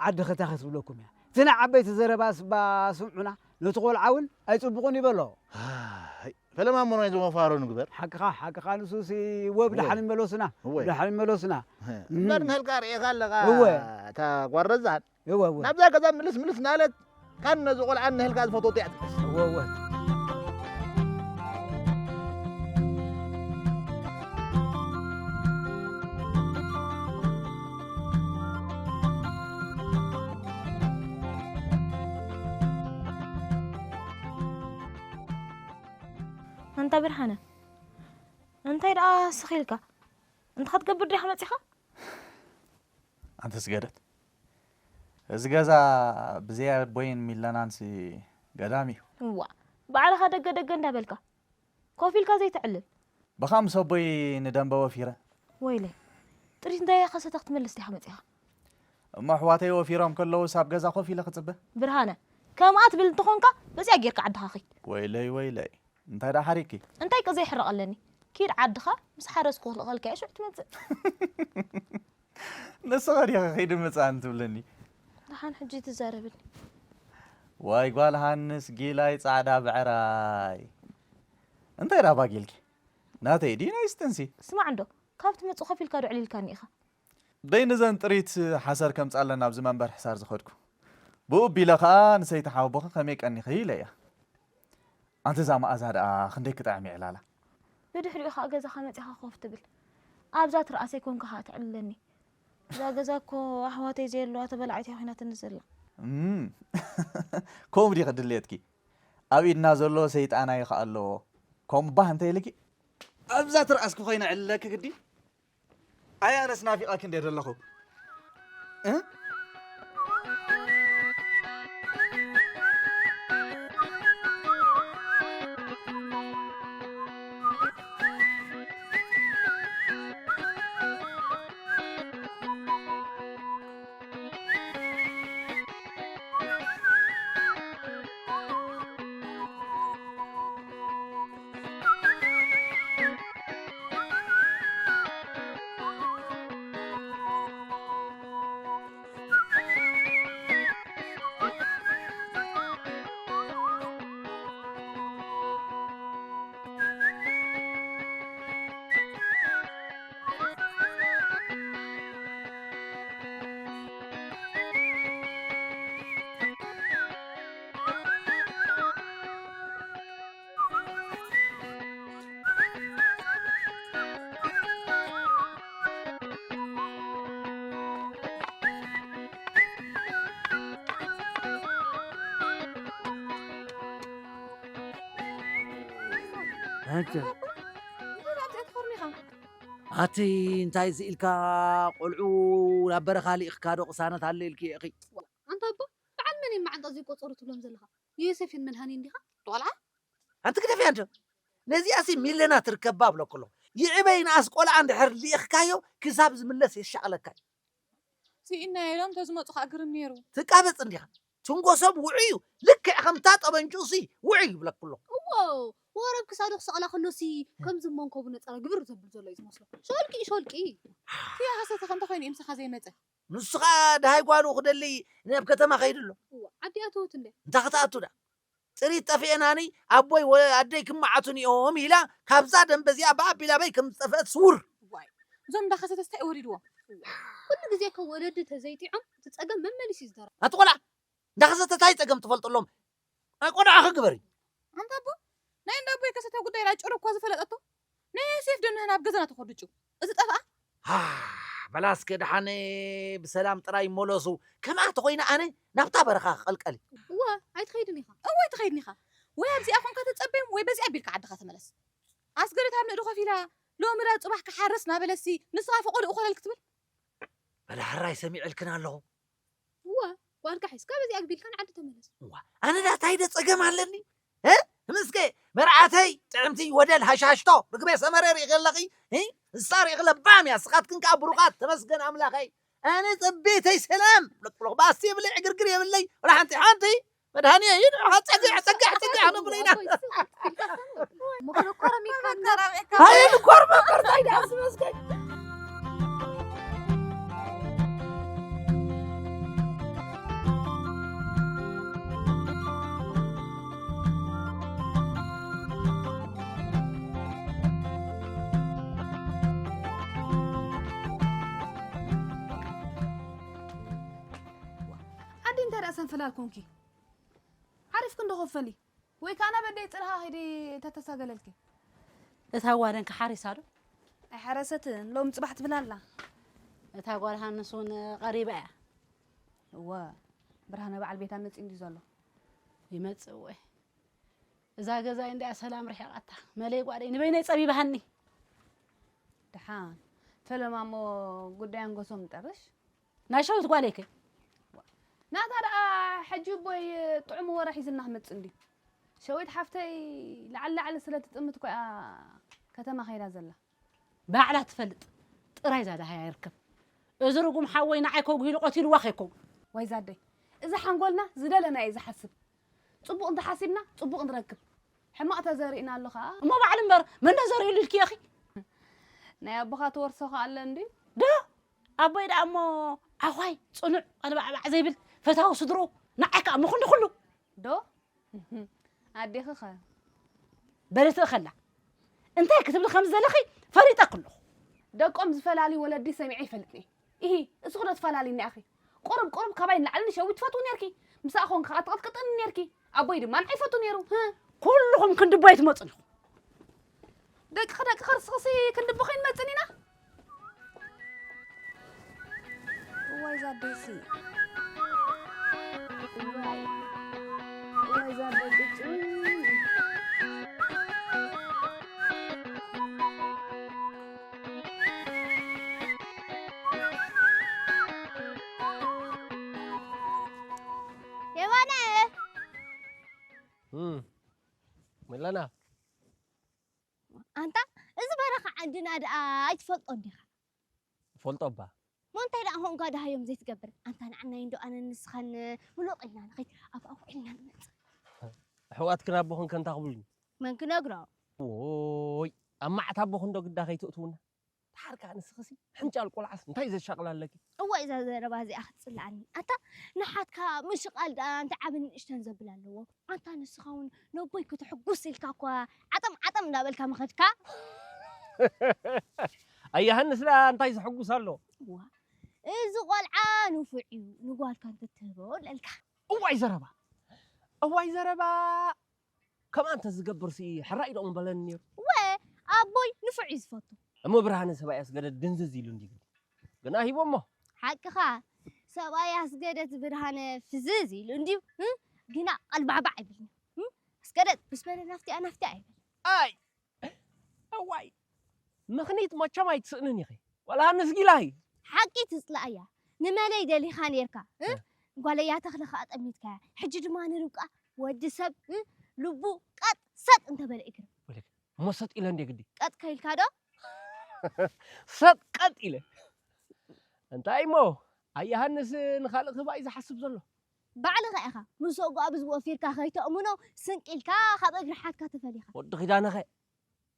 ዓዲ ኸታ ክትብለኩም እያ። እቲ ናይ ዓበይቲ ዘረባ ስባ ስምዑና፣ ነቲ ቆልዓ እውን ኣይጽቡቕን ይበሎ። ኣይ፣ ፈለማ እሞ ናይ ዝመፋሮ ንግበር። ሓቅኻ፣ ሓቅኻ ንሱሲ ወብ እወ። ደሓን ይመለሱና። እወ። ደሓን ይመለሱና። እህ፣ እም። እምበር ንህልካ ርኤኻ ኣለኻ። እወ። እታ ጓል ረዛን እወ፣ እወ። ናብዛ ገዛ ምልስ ምልስ እናለት፣ ካን ነዚ ቆልዓ ንህልካ ዝፈትወቶ እያ ትመስል። እወ፣ እወ። ኣንታ ብርሃነ፣ እንታይ ደኣ ስኺ ኢልካ? እንታይ ክትገብር ዲኻ መጺኻ? ኣንቲ ስገደት፣ እዚ ገዛ ብዘይ ኣቦይን ሚለናንሲ ገዳም እዩ። እዋ፣ ባዕልኻ ደገ ደገ እንዳበልካ፣ ኮፍ ኢልካ ዘይተዕልል። ብኻ ምስ ኣቦይ ንደንበ ወፊረ። ወይለይ፣ ጥሪት እንታይ ኢኻ ሰተ ክትመልስ ዲኻ መጺኻ? እሞ ኣሕዋተይ ወፊሮም ከለውስ ኣብ ገዛ ኮፍ ኢለ ክጽበ? ብርሃነ፣ ከምኣ ትብል እንተኾንካ፣ በዚኣ ጌርካ ዓድኻ ኺድ። ወይለይ፣ ወይለይ፣ እንታይ ደኣ ሓሪኪ? እንታይ ከ ዘይሕረቕ ኣለኒ? ኪድ ዓድኻ፣ ምስ ሓረስኩ ክልእኸልካ እየ፣ ሽዑ ትመጽእ። ንስኺ ዲኺ ኺዲ ምጻን ትብልኒ? ደሓን ሕጂ ትዛረብኒ። ዋይ ጓል ሃንስ ጊላይ ጻዕዳ ብዕራይ። እንታይ ደኣ ባጊልኪ? ናተይ ድዩ ናይስ ጥንሲ? ስማዕ እንዶ፣ ካብ ትመጽእ ኮፍ ኢልካ ዶ ዕሊልካኒ ኢኻ? ደይ ንዘን ጥሪት ሓሰር ከምጻለን ኣብዚ መንበር ሕሳር ዝኸድኩ። ብኡ ቢለ ኸኣ ንሰይቲ ሓወቦኺ ከመይ ቀኒኺ ኢለያ። ኣንቲ እዛ መኣዛ ደኣ ክንደይ ክጥዕም ይዕላላ። ብድሕሪኡ ኸኣ ገዛኻ መጺኻ ኮፍ ትብል። ኣብዛ ትርኣሰይ ኮንካ ኸኣ ትዕልለኒ። እዛ ገዛ እኮ ኣሕዋተይ ዘየለዋ ተበላዒት እያ ኮይናትኒ ዘላ። እም፣ ከምኡ ዲኺ ድሌትኪ? ኣብ ኢድና ዘሎ ሰይጣን ኣይኸኣለዎ። ከምኡ ባህ እንተ ኢልኪ፣ ኣብዛ ትርኣስኪ ኮይነ ዕልለኪ ግዲ። ኣይ ኣነስ ናፊቐኪ እንደ ዘለኹ። እ? ኣንተ እንታይ ናብቲ ኣይትኾርኒ ኢኻ? ኣቲ እንታይ እዚ ኢልካ ቆልዑ ናብ በረኻ ልኢኽካ ዶ ቅሳነት ኣለ ኢልኪ ኢኺ? ኣንታ ኣቦ፣ በዓል መን እዩ መዓንጣ ዘይቆጸሩ ትብሎም ዘለኻ? ዮሴፍን መድሃኒን ዲኻ? ቆልዓ? ኣንቲ ግደፍያ እንዶ። ነዚኣሲ ሚለና ትርከባ ብለኩ ኣለኹ። ይዕበይ ንኣስ ቆልዓ እንድሕር ልኢኽካዮ ክሳብ ዝምለስ የሻቕለካ እዩ። ስኢና ኢሎም ተዝመጹ ከዓ ግርም ነይሩ። ትቃበጽ እንዲኻ። ትንጎ ሰብ ውዑይ እዩ። ልክዕ ከምታ ጠበንጭኡሲ ውዑይ ይብለኩ ኣለኹ። እዎ፣ ወረብ ክሳዱ ክሰቕላ ከሎሲ ከምዚ መንኮቡ ነጸረ ግብር ዘብል ዘሎ እዩ ዝመስሎ። ሾልቂ፣ ሾልቂ። ኪያ ሃሰተ ከምተ ኮይኑ እዩ ምሳኻ ዘይመጸ። ንሱ ኸኣ ደሃይ ጓሉ ክደሊ ናብ ከተማ ከይዱ ኣሎ። እዋ፣ ዓዲ ኣተወት እንደ። እንታይ ክትኣቱ ዳ? ጥሪት ጠፊኤናኒ፣ ኣቦይ ወ-፣ ኣደይ ክመዓቱኒ እዮም ኢላ፣ ካብዛ ደንበ እዚኣ ብኣቢላ በይ ከም ዝጠፍአት ስውር። ዋይ፣ እዞም እንዳኸሰተስ እንታይ ወሪድዎም? ኩሉ ግዜ እኮ ወለዲ ተዘይጢዖም፣ እቲ ጸገም መመሊስ እዩ ዝደርቕ። ኣቲ ቆልዓ፣ እንዳኸሰተ እንታይ ጸገም ትፈልጥሎም? ናይ ቆልዓኺ ግበሪ። ኣንታ ኣቦ፣ ናይ እንዳ ኣቦይ ከሰተ ጉዳይ ኢላ ጭሩ እኳ ዝፈለጠቶ፣ ናይ ዮሴፍ ዶ ንህና ኣብ ገዛና ተኾድጩ? እዚ ጠፍኣ? ሃ፣ በላ እስከ ደሓን ብሰላም ጥራይ ይመለሱ። ከምኣ ተኾይነ ኣነ ናብታ በረኻ ክቐልቀል እየ። እወ፣ ኣይትኸይድን ኢኻ። እወ፣ ኣይትኸይድን ኢኻ። ወይ ኣብዚኣ ኮንካ ተጸበዮም፣ ወይ በዚኣ ኣቢልካ ዓድኻ ተመለስ። ኣስገደት ኣብ ንእዱ ኮፍ ኢላ፣ ሎሚ ዳ ጽባሕ ክሓርስ ናበለሲ፣ ንስኻ ፈቐድኡ ኮለል ክትብል? በላ ሕራይ ሰሚዐልክን ኣለኹ። እወ፣ ጓልካ ሒዝካ በዚኣ ኣቢልካ ንዓዲ ተመለስ። እዋ፣ ኣነ ዳ ታይ ደ ጸገም ኣለኒ? እ? ምስከ መርዓተይ ጥዕምቲ ወደል ሃሽሃሽቶ ርግቤ ሰመረ ርኢኺ ኣለኺ? እ? ንሳ ርኢኺ ለባም እያ፣ ንስኻትክን ከኣ ብሩኻት፣ ተመስገን ኣምላኸይ። ኣነ ጸቤተይ ሰላም፣ ለቅለቕ ባስ የብለይ፣ ዕግርግር የብለይ፣ ወላ ሓንቲ፣ ሓንቲ መድሃኒየ ይድዑ፣ ጸግዕ፣ ጸግዕ፣ ጸግዕ፣ ኣነ ብለይና። ኣይንኮር መበርታይ ደኣ ዝመስገን። ኣዲ እንታይ ደኣ ሰንፈላል ኮንኪ? ዓሪፍኪ እንዶ ኮፈሊ። ወይ ከኣ ናብ ኣደይ ጽልኻ ኺዲ ተተሳገለልኪ። እታ ጓል እንካ ሓሪሳ ዶ? ኣይሓረሰትን፣ ሎም ጽባሕ ትብል ኣላ። እታ ጓል ሃንስ እውን ቀሪባ እያ። እወ፣ ብርሃነ በዓል ቤታ መጺኡ እንድዩ ዘሎ። ይመጽእ እወ። እዛ ገዛይ እንድያ ሰላም ርሒቓታ። መለይ ጓለይ፣ ንበይነይ ጸቢባሃኒ። ደሓን፣ ፈለማ እሞ ጉዳይ ኣንጎሶም ንጠርሽ። ናይ ሸዊት ጓለይ ከ? ናታ ደኣ ሕጂ እቦይ ጥዑም ወረ ሒዝልና ክመጽእ እንድዩ። ሸዊት ሓፍተይ ላዕሊ ላዕሊ ስለ ትጥምት እኮ እያ ከተማ ከይዳ ዘላ። ባዕላ ትፈልጥ። ጥራይ እዛ ደሃያ ይርከብ። እዚ ርጉም ሓወይ ንዓይ ከጉሂሉ ቀቲልዋ ከይከውን። ወይ ዛደይ፣ እዚ ሓንጎልና ዝደለናዮ ዝሓስብ። ጽቡቕ እንተሓሲብና ጽቡቕ ንረክብ። ሕማቕ ተዘሪእና ኣሎ ኸኣ። እሞ ባዕሉ እምበር መን ዶ ዘሪእሉ ኢልኪ ኢኺ? ናይ ኣቦኻ ትወርሶ ኸኣ ኣሎ እንድዩ። ዶ? ኣቦይ ደኣ እሞ ዓዃይ፣ ጽኑዕ፣ ቀልባዕባዕ ዘይብል፣ ፈታዊ ስድርኡ፣ ንዓይ ከኣ እሞ ክንዲ ኩሉ። ዶ? ኣዴኺ ኸ? በለትኺ ከላ። እንታይ ክትብሊ ከም ዘለኺ ፈሊጠኪ ኣለኹ። ደቆም ዝፈላሊ ወለዲ ሰሚዐ ይፈልጥኒ። ኢሂ፣ እስኺ ዶ ትፈላልይኒ ኢኺ? ቁሩብ ቁሩብ ካባይ ንላዕሊ ንሸዊት ትፈትዊ ኔርኪ። ምስኣ ኾንኪ ኸኣ ትቕጥቅጥኒ ኔርኪ። ኣቦይ ድማ ንዓይ ይፈቱ ኔሩ። ህ። ኩልኹም ክንዲ ኣቦይ ትመጹኒ ኢኹም። ደቅኺ ደቂ ከርስኽሲ ክንዲ ኣቦኺ ንመጽን ኢና። ኣደሲ። እዋይ። እዋይ፣ እዛ ደቂ ጭው። የማነ! እም፣ መለና። ኣንታ፣ እዚ በረኻ ዓድና ደኣ ኣይትፈልጦን ዲኻ? እፈልጦ እባ። እሞ እንታይ ደኣ ኾንካ ደሃዮም ዘይትገብር? ኣንታ ንዓናይ እንዶ ኣነን ንስኻን ምሉቕ ኢልና ንኸይድ፣ ኣብ ኣውዒልና ንመጽእ። ኣሕዋትክን ኣቦኽን ከ እንታይ ክብሉኒ? መን ክነግሮ? ዎይ፣ ኣብ መዓት ኣቦኽን ዶ ግዳ ከይትእትዉና? ደሓር ከኣ ንስኽሲ ሕንጫል ቆልዓስ እንታይ ዘሻቕላ ኣለኪ? እዋይ፣ እዛ ዘረባ እዚኣ ክትጽልኣኒ። ኣታ ንሓትካ ምሽቓል ደኣ እንታይ ዓብን ንእሽተን ዘብል ኣለዎ? ኣንታ ንስኻ እውን ነቦይ ክትሕጉስ ኢልካ እኳ ዓጠም ዓጠም እንዳበልካ ምኸድካ። ኣያሃንስ ደኣ እንታይ ዝሕጉስ ኣሎ? ዋ፣ እዚ ቆልዓ ንፉዕ እዩ፣ ንጓልካ እንተትህቦ ለልካ። እዋይ ዘረባ፣ እዋይ ዘረባ። ከምኣ እንተ ዝገብርሲ ሕራይ ዶ ምበለኒ ነይሩ። ወ፣ ኣቦይ ንፉዕ እዩ ዝፈቱ። እሞ ብርሃነ ሰብኣይ ኣስገደት ድንዝዝ ኢሉ እንዲዩ ግዲ። ግና ሂቦሞ። ሓቅኻ፣ ሰብኣይ ኣስገደት ብርሃነ ፍዝዝ ኢሉ እንዲዩ፣ እ? ግና ቀልባዕባዕ ኣይብልን እዩ፣ እ? ኣስገደት ምስ በለ ናፍቲኣ ናፍቲኣ ኣይብል። ኣይ! እዋይ! ምኽኒት መቸም ኣይትስእንን ኢኺ። ዋላ ኣነስ ጊላ እዩ። ሓቂ ትጽላእ እያ። ንመለይ ደሊኻ ኔርካ፣ እ? እ። ጓለይ ኣያ ተኽለ ኸኣ ጠሚትካያ። ሕጂ ድማ ንርብቃ ወዲ ሰብ፣ እ? ልቡ ቀጥ ሰጥ እንተበለ ይግርም። ወለክ፣ እሞ ሰጥ ኢለ እንዴ ግዲ? ቀጥ ከኢልካ ዶ? ሰጥ ቀጥ ኢለ። እንታይ እሞ፣ ኣያሃንስ ንኻልእ ክህባ እዩ ዝሓስብ ዘሎ። ባዕልኻ ኢኻ፣ ምስ ኣጉኣ ብዝወፊርካ ከይተእምኖ፣ ስንቅ ኢልካ ካብ እግሪ ሓትካ ተፈሊኻ። ወዲ ኪዳነኸ፣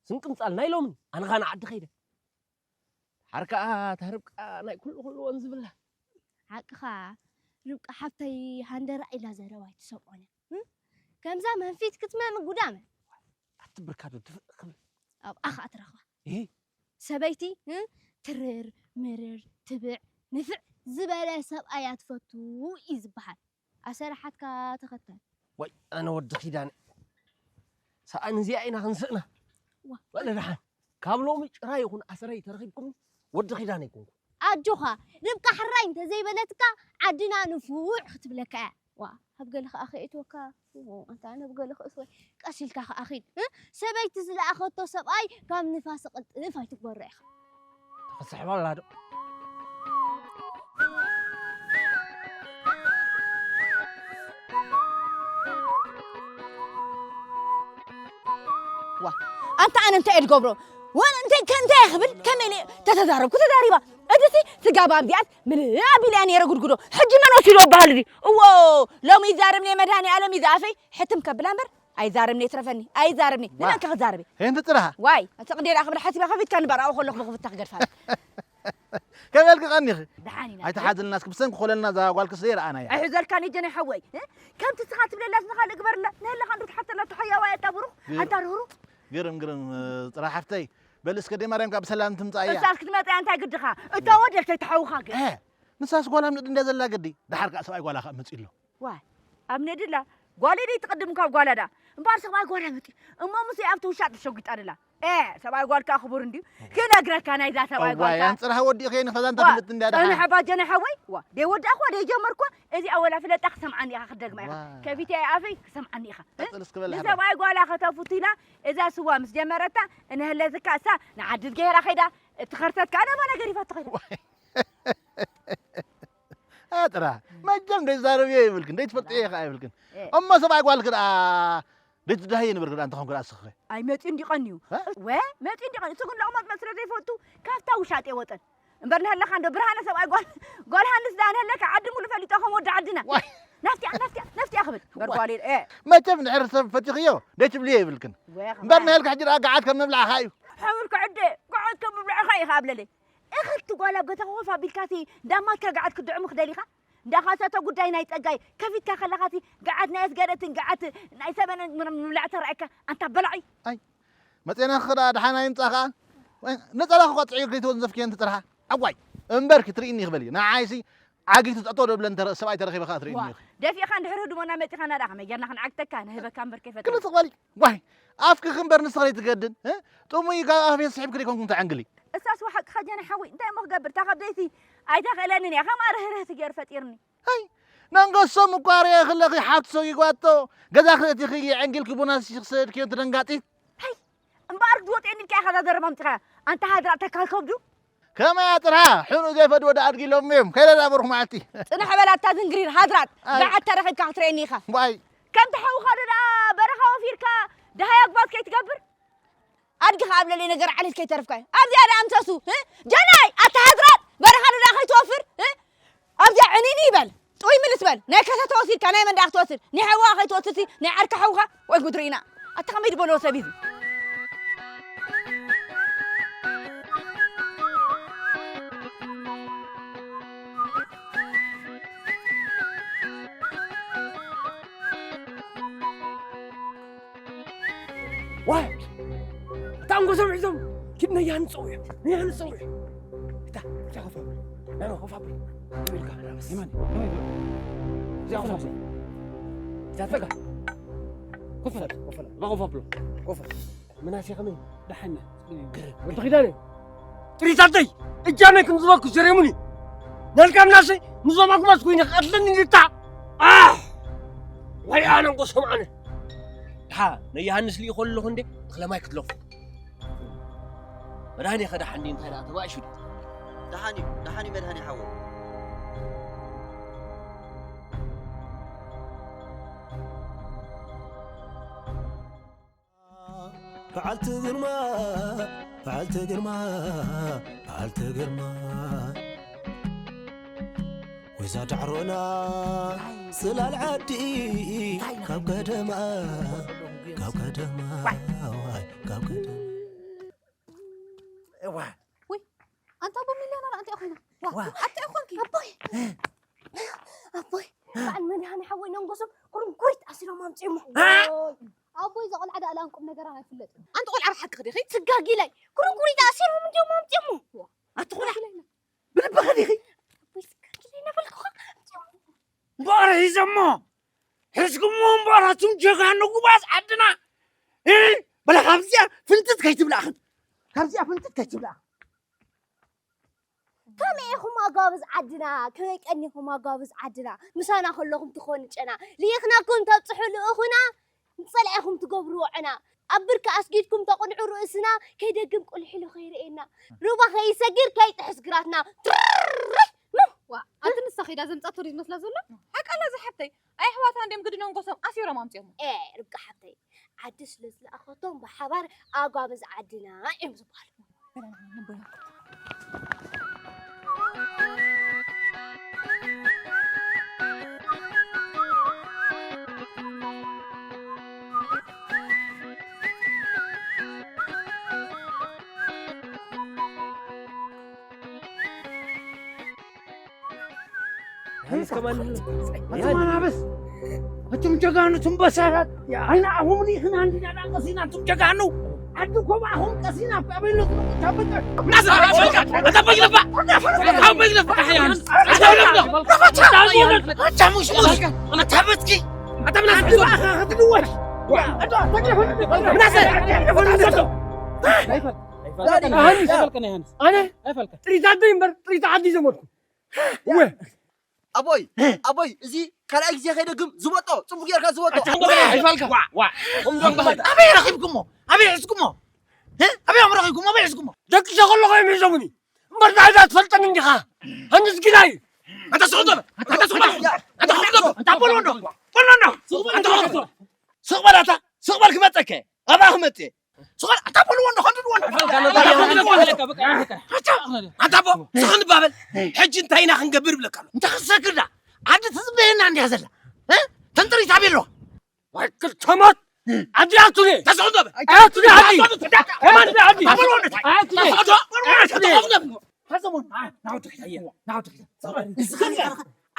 ስንቅ ምጻል ናይ ሎምን፣ ኣነ ኸኣ ንዓዲ ኸይደ። ሓር ከኣ እታ ርብቃ ናይ ኩሉ ኩሉ ወን ዝብላ። ሓቅኻ፣ ርብቃ ሓብተይ ሃንደራ ኢላ ዘረባ ኣይትሰምዖን እያ። እም? ከምዛ መንፊት ክትመም ጉዳመ። ኣቲ ብርካዶ ትፍእ ክብል። ኣብኣ ኸኣ ትረኽባ። እሂ። ሰበይቲ፣ እም? ትርር፣ ምርር፣ ትብዕ፣ ንፍዕ ዝበለ ሰብኣይ እያ ትፈቱ እዩ ዝበሃል። ኣሰራሓትካ ተኸተል። ወይ፣ ኣነ ወዲ ኪዳነ። ሰኣን እዚኣ ኢና ክንስእና። ዋ። ወለ ደሓን። ካብ ሎሚ ጭራ ይኹን ኣሰረይ ተረኺብኩምኒ፣ ወዲ ኪዳነ ኣይኮንኩ። ኣጆኻ፣ ርብቃ ሕራይ እንተዘይበለትካ፣ ዓድና ንፉዕ ክትብለካ እያ። ዋ፣ ኣብ ገለ ከኣ ከየእትወካ። ዎ፣ ኣንታ ኣነ ኣብ ገለ ክእትወ፣ ቀስ ኢልካ ከኣ ኺድ። እ? ሰበይቲ ዝለኣኸቶ ሰብኣይ ካብ ንፋስ ቅልጥፍ ኣይትግበሮ ኢኻ። ተኽስሕባ ኣላ ዶ? ዋ፣ ኣንታ ኣነ እንታይ እየ ዝገብሮ? ወን እንታይ ከ-፣ እንታይ እየ ክብል? ከመይ ኢለ ተተዛረብኩ ተዛሪባ። እዚሲ ስጋብ ኣብዚኣስ ምልእ ኣቢለ እየ ነይረ ጉድጉዶ። ሕጂ መን ወሲዶ በሃል እዚ? እዎ፣ ሎሚ ይዛረብኒ መድሃኔ ኣለም እዩ ዝኣፈይ። ሕትም ከብላ እምበር ኣይዛረብኒ፣ ይትረፈኒ፣ ኣይዛረብኒ። ዋ። ንመን ከ ክዛረብ? ሄንቲ ጥራሃ። ዋይ፣ እቲ ቅዴ ደኣ ክብል ሓሲባ ከፊትካ ንበር ኣብኡ ከለኹ ብኽፍታ ክገድፋ። ከመይ ኢልኪ ቀኒኺ? ደሓን ኢና። ኣይትሓዝልና እስኪ፣ ብሰንኪ ኮለልና እዛ ጓልክስ ዘይረኣናያ። ኣይሕዘልካን እየ ጀናይ ሓወይ። እ? ከምቲ እስኻ ትብለላስ ንኻልእ ግበርላ። ንህለኻ እንዶ ትሓተላ ተሓያዋ እያ እታ ብሩኽ። ግር-፣ ኣንታ ርህሩ። ግርም፣ ግርም፣ እ፣ ጥራሕ ሓፍተይ። በል እስከ ደይ ማርያም ካብ ብሰላም ትምጻእ እያ። እሳስ ክትመጽእ እንታይ ግድኻ? እታ ወደልተይ ተሓውኻ ግን። እ፣ ንሳስ ጓል ኣብ ንእዲ እንድያ ዘላ ግዲ። ደሓር ከኣ ሰብኣይ ጓላ ከኣ መጺኡ ኣሎ። ዋይ፣ ኣብ ነድላ ጓለይ ደይ ትቕድም ካብ ጓላ ዳ። እምበኣር ሰብኣይ ጓላ መጺኡ። እሞ ሙሴ ኣብቲ ውሻጥ ተሸጒጣ ደላ። ኤ፣ ሰብኣይ ጓል ከኣ ክቡር እንድዩ። ክነግረካ ናይዛ ሰብኣይ ጓል እዋይ፣ ከኣ። ኣንጽርሃ ወዲእኸ ንኸዛ እንተ ዋ፣ ትምት እንድያ ደሓ። ጸንሐ ባ ጀነ ሓወይ። ዋ፣ ደይ ወዳእኳ ደይ ጀመርኳ። እዚ ኣወላ ፍለጣ ክሰምዓኒ ኢኻ ክደግማ ኢኻ። ዋ። ከፊተ ኣፈይ ክሰምዓኒ ኢኻ። ቀጽል እስኪ በል ኣባ። ንሰብኣይ ጓላ ከተፉት ኢላ እዛ ስዋ ምስ ጀመረታ እንህለትካ እሳ ንዓዲ ገይራ ኸይዳ። እቲ ኸርተት ከኣ ነባ ነገር ይፈቱ ኸይዳ። ዋይ። ኣጥራ፣ መቸም ደይዛረብዮ ይብልክን፣ ደይትፈልጥዮ ከኣ ይብልክን። እ። እሞ ሰብኣይ ጓልኪ ደኣ ደይትዳህየ ንበርኪ ደኣ እንተኾንኪ ደኣ እስኺ። ኣይ መጺኡ እንዲ ቀንዩ። እ? ወ፣ መጺኡ እንዲ ቀንዩ። እሱ ግን ለቕማጥ መት ስለ ዘይፈልጡ ካብታ ውሻጤ ወጠን። እምበር ንሀለኻ እንዶ ብርሃነ ሰብኣይ ጓል፣ ጓል ሃንስ ደኣ ንሀለካ ዓዲ ሙሉ ፈሊጦ ከም ወዲ ዓድና። ዋይ። ናፍቲያ፣ ናፍቲያ፣ ናፍቲያ ክብል። እምበር ዋይ። ጓል ኢለ፣ እ። መቸም ድሕሪ ሰብ ፈቲኽዮ ደይትብልዮ ይብልክን። ወ፣ እምበር ንሀልካ ሕጂ ደኣ ገዓት ከም ምብላዕኻ እዩ። ሓውር ክዕደ፣ ገዓት ከም ምብላዕኻ ኢኻ ኣብለለይ። እኽልቲ ጓል ኣብ ገዛ ኮፍ ኣቢልካሲ፣ እንዳማትካ ገዓት ክትድዕሙ ክደሊኻ? እንዳኻሰተ ጉዳይ ናይ ጸጋይ፣ ከፊትካ ከለኻሲ፣ ገዓት ናይ ኣስገደትን ገዓት ናይ ሰበነን ምብላዕ ተራእየካ፣ ኣንታ በላዒ። ኣይ፣ መጼና ክዳ ደሓና ይምጻ ከኣ። ወይ፣ ነጸላኺ እኳ ጽዒርኪ ዘይትወንዘፍኪ ኣንቲ ጥርሓ። ኣዋይ፣ እምበርኪ ትርእይኒ ክበሊ። ንዓይሲ፣ ዓጊቱ ጠጠው ደብለን ተረ-፣ ሰብኣይ ተረኺበ ከኣ ትርእይኒ ዋ፣ ኢኺ። ደፊእኻ እንድሕር ህድሞና መጺኻና ደኣ ከመይ ጌርና ክንዓግተካ፣ ንህበካ እምበር ከይፈተና። ክልተ ክበሊ። ዋይ፣ ኣፍኪ ክምበር ንስኺ ዘይትገድን፣ እ? ጥሙይ ካብ ኣፍየ ስሒብኪ ደይኮንኩም ተዓንግሊ። እሳስ ወሓቅኻ ጀና ሓወይ፣ እንታይ እሞ ክገብር? እታ ከብደይቲ ኣይተኽእለንን እያ፣ ከምኣ ርህርህቲ ገይሩ ፈጢርኒ። ኣይ፣ ነንገሶም እኳ ርእየ ክለኺ ሓቱ ሰጊጓቶ፣ ገዛ ክእቲ ክይ ዕንጊልኪ ቡና ክሰድክዮ ትደንጋጢት። ሃይ፣ እምበኣር ክትወጥየኒ ኢልካ ኢኻ እዛ ዘረባ ኣምጺኻያ። ኣንታ ሃድራ ተካል ከብዱ። ከመይ ኣጥርሃ፣ ሕኑእ ዘይፈድዎ ደኣ ኣድጊ ኢሎምኒ እዮም። ከይደ ዳበርኹ መዓልቲ። ጽንሕ በል ኣታ ዝንግሪር ሃድራት፣ ኣይ። ገዓት ተረኺብካ ክትርእየኒ ኢኻ። ዋይ። ከምቲ ሓውኻ ዶ ደኣ በረኻ ወፊርካ ደሃይ ኣጉባዝ ከይትገብር? ኣድጊ ከኣ ኣብ ልዕሊ ነገር ዓሌት ከይተርፍካዮ። ኣብዚኣ ደኣ ኣምሰሱ፣ እ? ጀናይ፣ ኣታ ሃድራት፣ በረኻ ዶ ደኣ ከይትወፍር፣ እ? ኣብዚኣ ዕኒኒ ይበል። ጥውይ ምልስ በል። ናይ ከሰተ ወሲድካ፣ ናይ መን ደኣ ክትወስድ? ናይ ሓዋ ከይትወስድሲ፣ ናይ ዓርካ ሓውኻ? ወይ ጉድ ርኢና። ኣታ ከመይ ዝበሎ ሰብ እዩ እዚ? ዋይ! እታ ኣንጎሶም ሒዞም ኪድ ነይ ሃንጸው እዮም። ነይ ሃንጸው እዮም። እታ፣ እታ ኮፍ ኣብሉ። ናና ኮፍ ኣብሉ። ደው ኢልካ። የማን። እዚኣ ኮፍ ኣብሉ። እዛ ጸጋ። ኮፍ በል፣ ኮፍ በል። እባ ኮፍ ኣብሉ። ኮፍ በል። ምናሴ ከመይ? ደሓን። ግርም። ወዲ ኪዳነ። ጥሪታተይ፣ እጃመይ ክም ዝበኩ ዘሬሙኒ። ነልካ ምናሴ፣ ምዞም ኣጉማዝ ኮይነ ክቐትለኒ ልታ። ኣህ! ዋይ ኣነ እንቆ ሰምዓነ። ድሓ፣ ናይ ዮሃንስ ልኢኾ ኣለኹ እንዴ? እኽለ ማይ ክትለፉ። መድሃኔ ከ ደሓን ድዩ? እንታይ ደኣ ተባኢሹ ድዩ? ደሓን እዩ፣ ደሓን እዩ መድሃኔ ሓወይ። በዓልቲ ግርማ፣ በዓልቲ ግርማ፣ በዓልቲ ግርማ። ወይዛ ዳዕሮና ጽላል ዓዲ ካብ ቀደማ፣ ካብ ቀደማ፣ ዋይ፣ ካብ ቀደማ። እዋ። ውይ፣ ኣንታ ኣቦ ሚልዮነር ኣንታ ኮይና። ዋ፣ ዋ። ኣታ ይኾንኪ? ኣቦይ። ኣቦይ። በዓል መድሃኔ ሓወይ ነንጎሶም ኩርንኩሪት ኣሲሮም ኣምጺኦሞ። እ? ኣቦይ፣ እዛ ቆልዓ ደኣ ለኣን ቁም ነገራን ኣይፍለጥን። ኣንቲ ቆልዓ ርሓቂ ዲኺ? ስጋጊላይ። ኩርንኩሪት ኣሲሮም እንዲዮም ኣምጺኦሞ። ኣቲ ቆልዓ። ስጋጊላይ። ብልብኺ ዲኺ? ኣቦይ፣ ስጋጊላይ እናበልኩኻ ኣምጺኦሞ። እምበኣር ሒዘሞ። ሒዝኩሞ እምበኣር ኣቱም ጀጋኑ ጉባዝ ዓድና። እ? በላ ካብዚኣ ፍንትት ከይትብላኽን። ካብዚኣ ፍንትት ከይትብላኽን። ከመይ ኢኹም ኣጓብዝ ዓድና? ከመይ ቀኒኹም ኣጓብዝ ዓድና? ምሳና ከለኹም ትኾኑ ጨና። ልኢኽናኩም ተብጽሑ ልእኹና፣ ንጸላኢኹም ትገብርዎ ዕና። ኣብ ብርኪ ኣስጊድኩም ተቕንዑ ርእስና፣ ከይደግም ቁልሕ ኢሉ ከይርእየና። ሩባ ከይሰግር ከይጥሕስ ግራትና። ትርርይ! ዋ፣ ኣቲ ንሳ ከይዳ ዘምጻቶ ድዩ ዝመስላ ዘሎ? ሓቃላ ዝሓብተይ። ኣይ ኣሕዋታ እንድዮም ግዲ ነንጎሶም ኣሲሮም ኣምጺኦሞ። ኤ፣ ርብቃ ሓብተይ፣ ዓዲ ስለ ዝለኣኸቶም ብሓባር ኣጓብዝ ዓድና እዮም ዝበሃሉ። ዮሃንስ ከማን። ኣቱም ኣናብስ፣ ኣቱም ጀጋኑ፣ ኣቱም በሳላት፣ ኣይንኣኹም ርኢኽና እንዲና ደኣ ቀሲና፣ ኣቱም ጀጋኑ። ዓዲ ኮማኹም ቀሲና፣ ኣብ ካበይ ኣሎ ትነቁ፣ ታበቀ። ናስር፣ ኣታ በይለባ፣ ኣታ በይለባ፣ ኣታ በይለባ፣ ኣታ በይለባ። ኣታ ሙሽሙሽ፣ ኣታ በትኪ፣ ኣታ ምናስ ዓዲ ባኻ ክትድወል። ኣታ ተገፈ፣ ምናስ፣ ዮሃንስ። ኣነ? ኣይፈልከን፣ ዮሃንስ። ኣነ? ኣይፈልከን። ጥሪት ዓዲ እምበር፣ ጥሪት ዓዲ ዘመድኩ። እወ። ኣቦይ፣ ኣቦይ፣ እዚ ካልኣይ ግዜ ከይደግም ዝበጦ፣ ጽቡቅ ጌርካ ዝበጦ። ኣታ ኣቦይ፣ ኣይፋልካ። ዋ፣ ዋ። ኣቦይ፣ ኣበይ ረኺብኩሞ? ኣበይ ሒዝኩሞ? እ? ኣበይ ኣም ረኺብኩሞ? ኣበይ ሒዝኩሞ? ደቂ ሸኾሎ ኮይኖም ሒዞምኒ። እምበር ንዓይ ዳ ትፈልጠኒ እንዲኻ? ኣንስ ጊላይ። ኣታ ስቕ በል። ኣታ ስቕ በል። ኣታ ስቕ በል። ኣታ በሎ እንዶ። በሎ እንዶ። ኣታ ስቕ በል። ስቕ በል ኣታ። ስቕ በል ክመጸከ። ኣብኣ ክመጽእ። ስቕ በል፣ ኣታ በልዎ እንዶ፣ ከንድድዎ እንዶ። ኣታ በል፣ ኣታ በል፣ ኣታ በል። ኣታ ቦ፣ ስቕ ንባበል። ሕጂ እንታይ ኢና ክንገብር ይብለካ ኣሎ። እንታይ ክትሰግር ዳ? ዓዲ ትጽበየና እንዲያ ዘላ። እ? ተንጥሪት ኣበይ ኣለዋ? ዋይ፣ ክልተ ሞት። ዓዲ ኣቱኒ። ተስቕ እንዶ በል። ኣቱኒ ዓዲ። ኣታ በል፣ ኣታ በል። ኣታ በልዎ እንዶ፣ እንታይ? ኣቱኒ። ኣታ በልዎ እንዶ፣ እንታይ? ኣታ በልዎ እንዶ። ሓሰሙን፣ ና፣ ናውቲ ኪዳ፣ ናውቲ ኪዳ። ስቕ በል። ስቕ በል።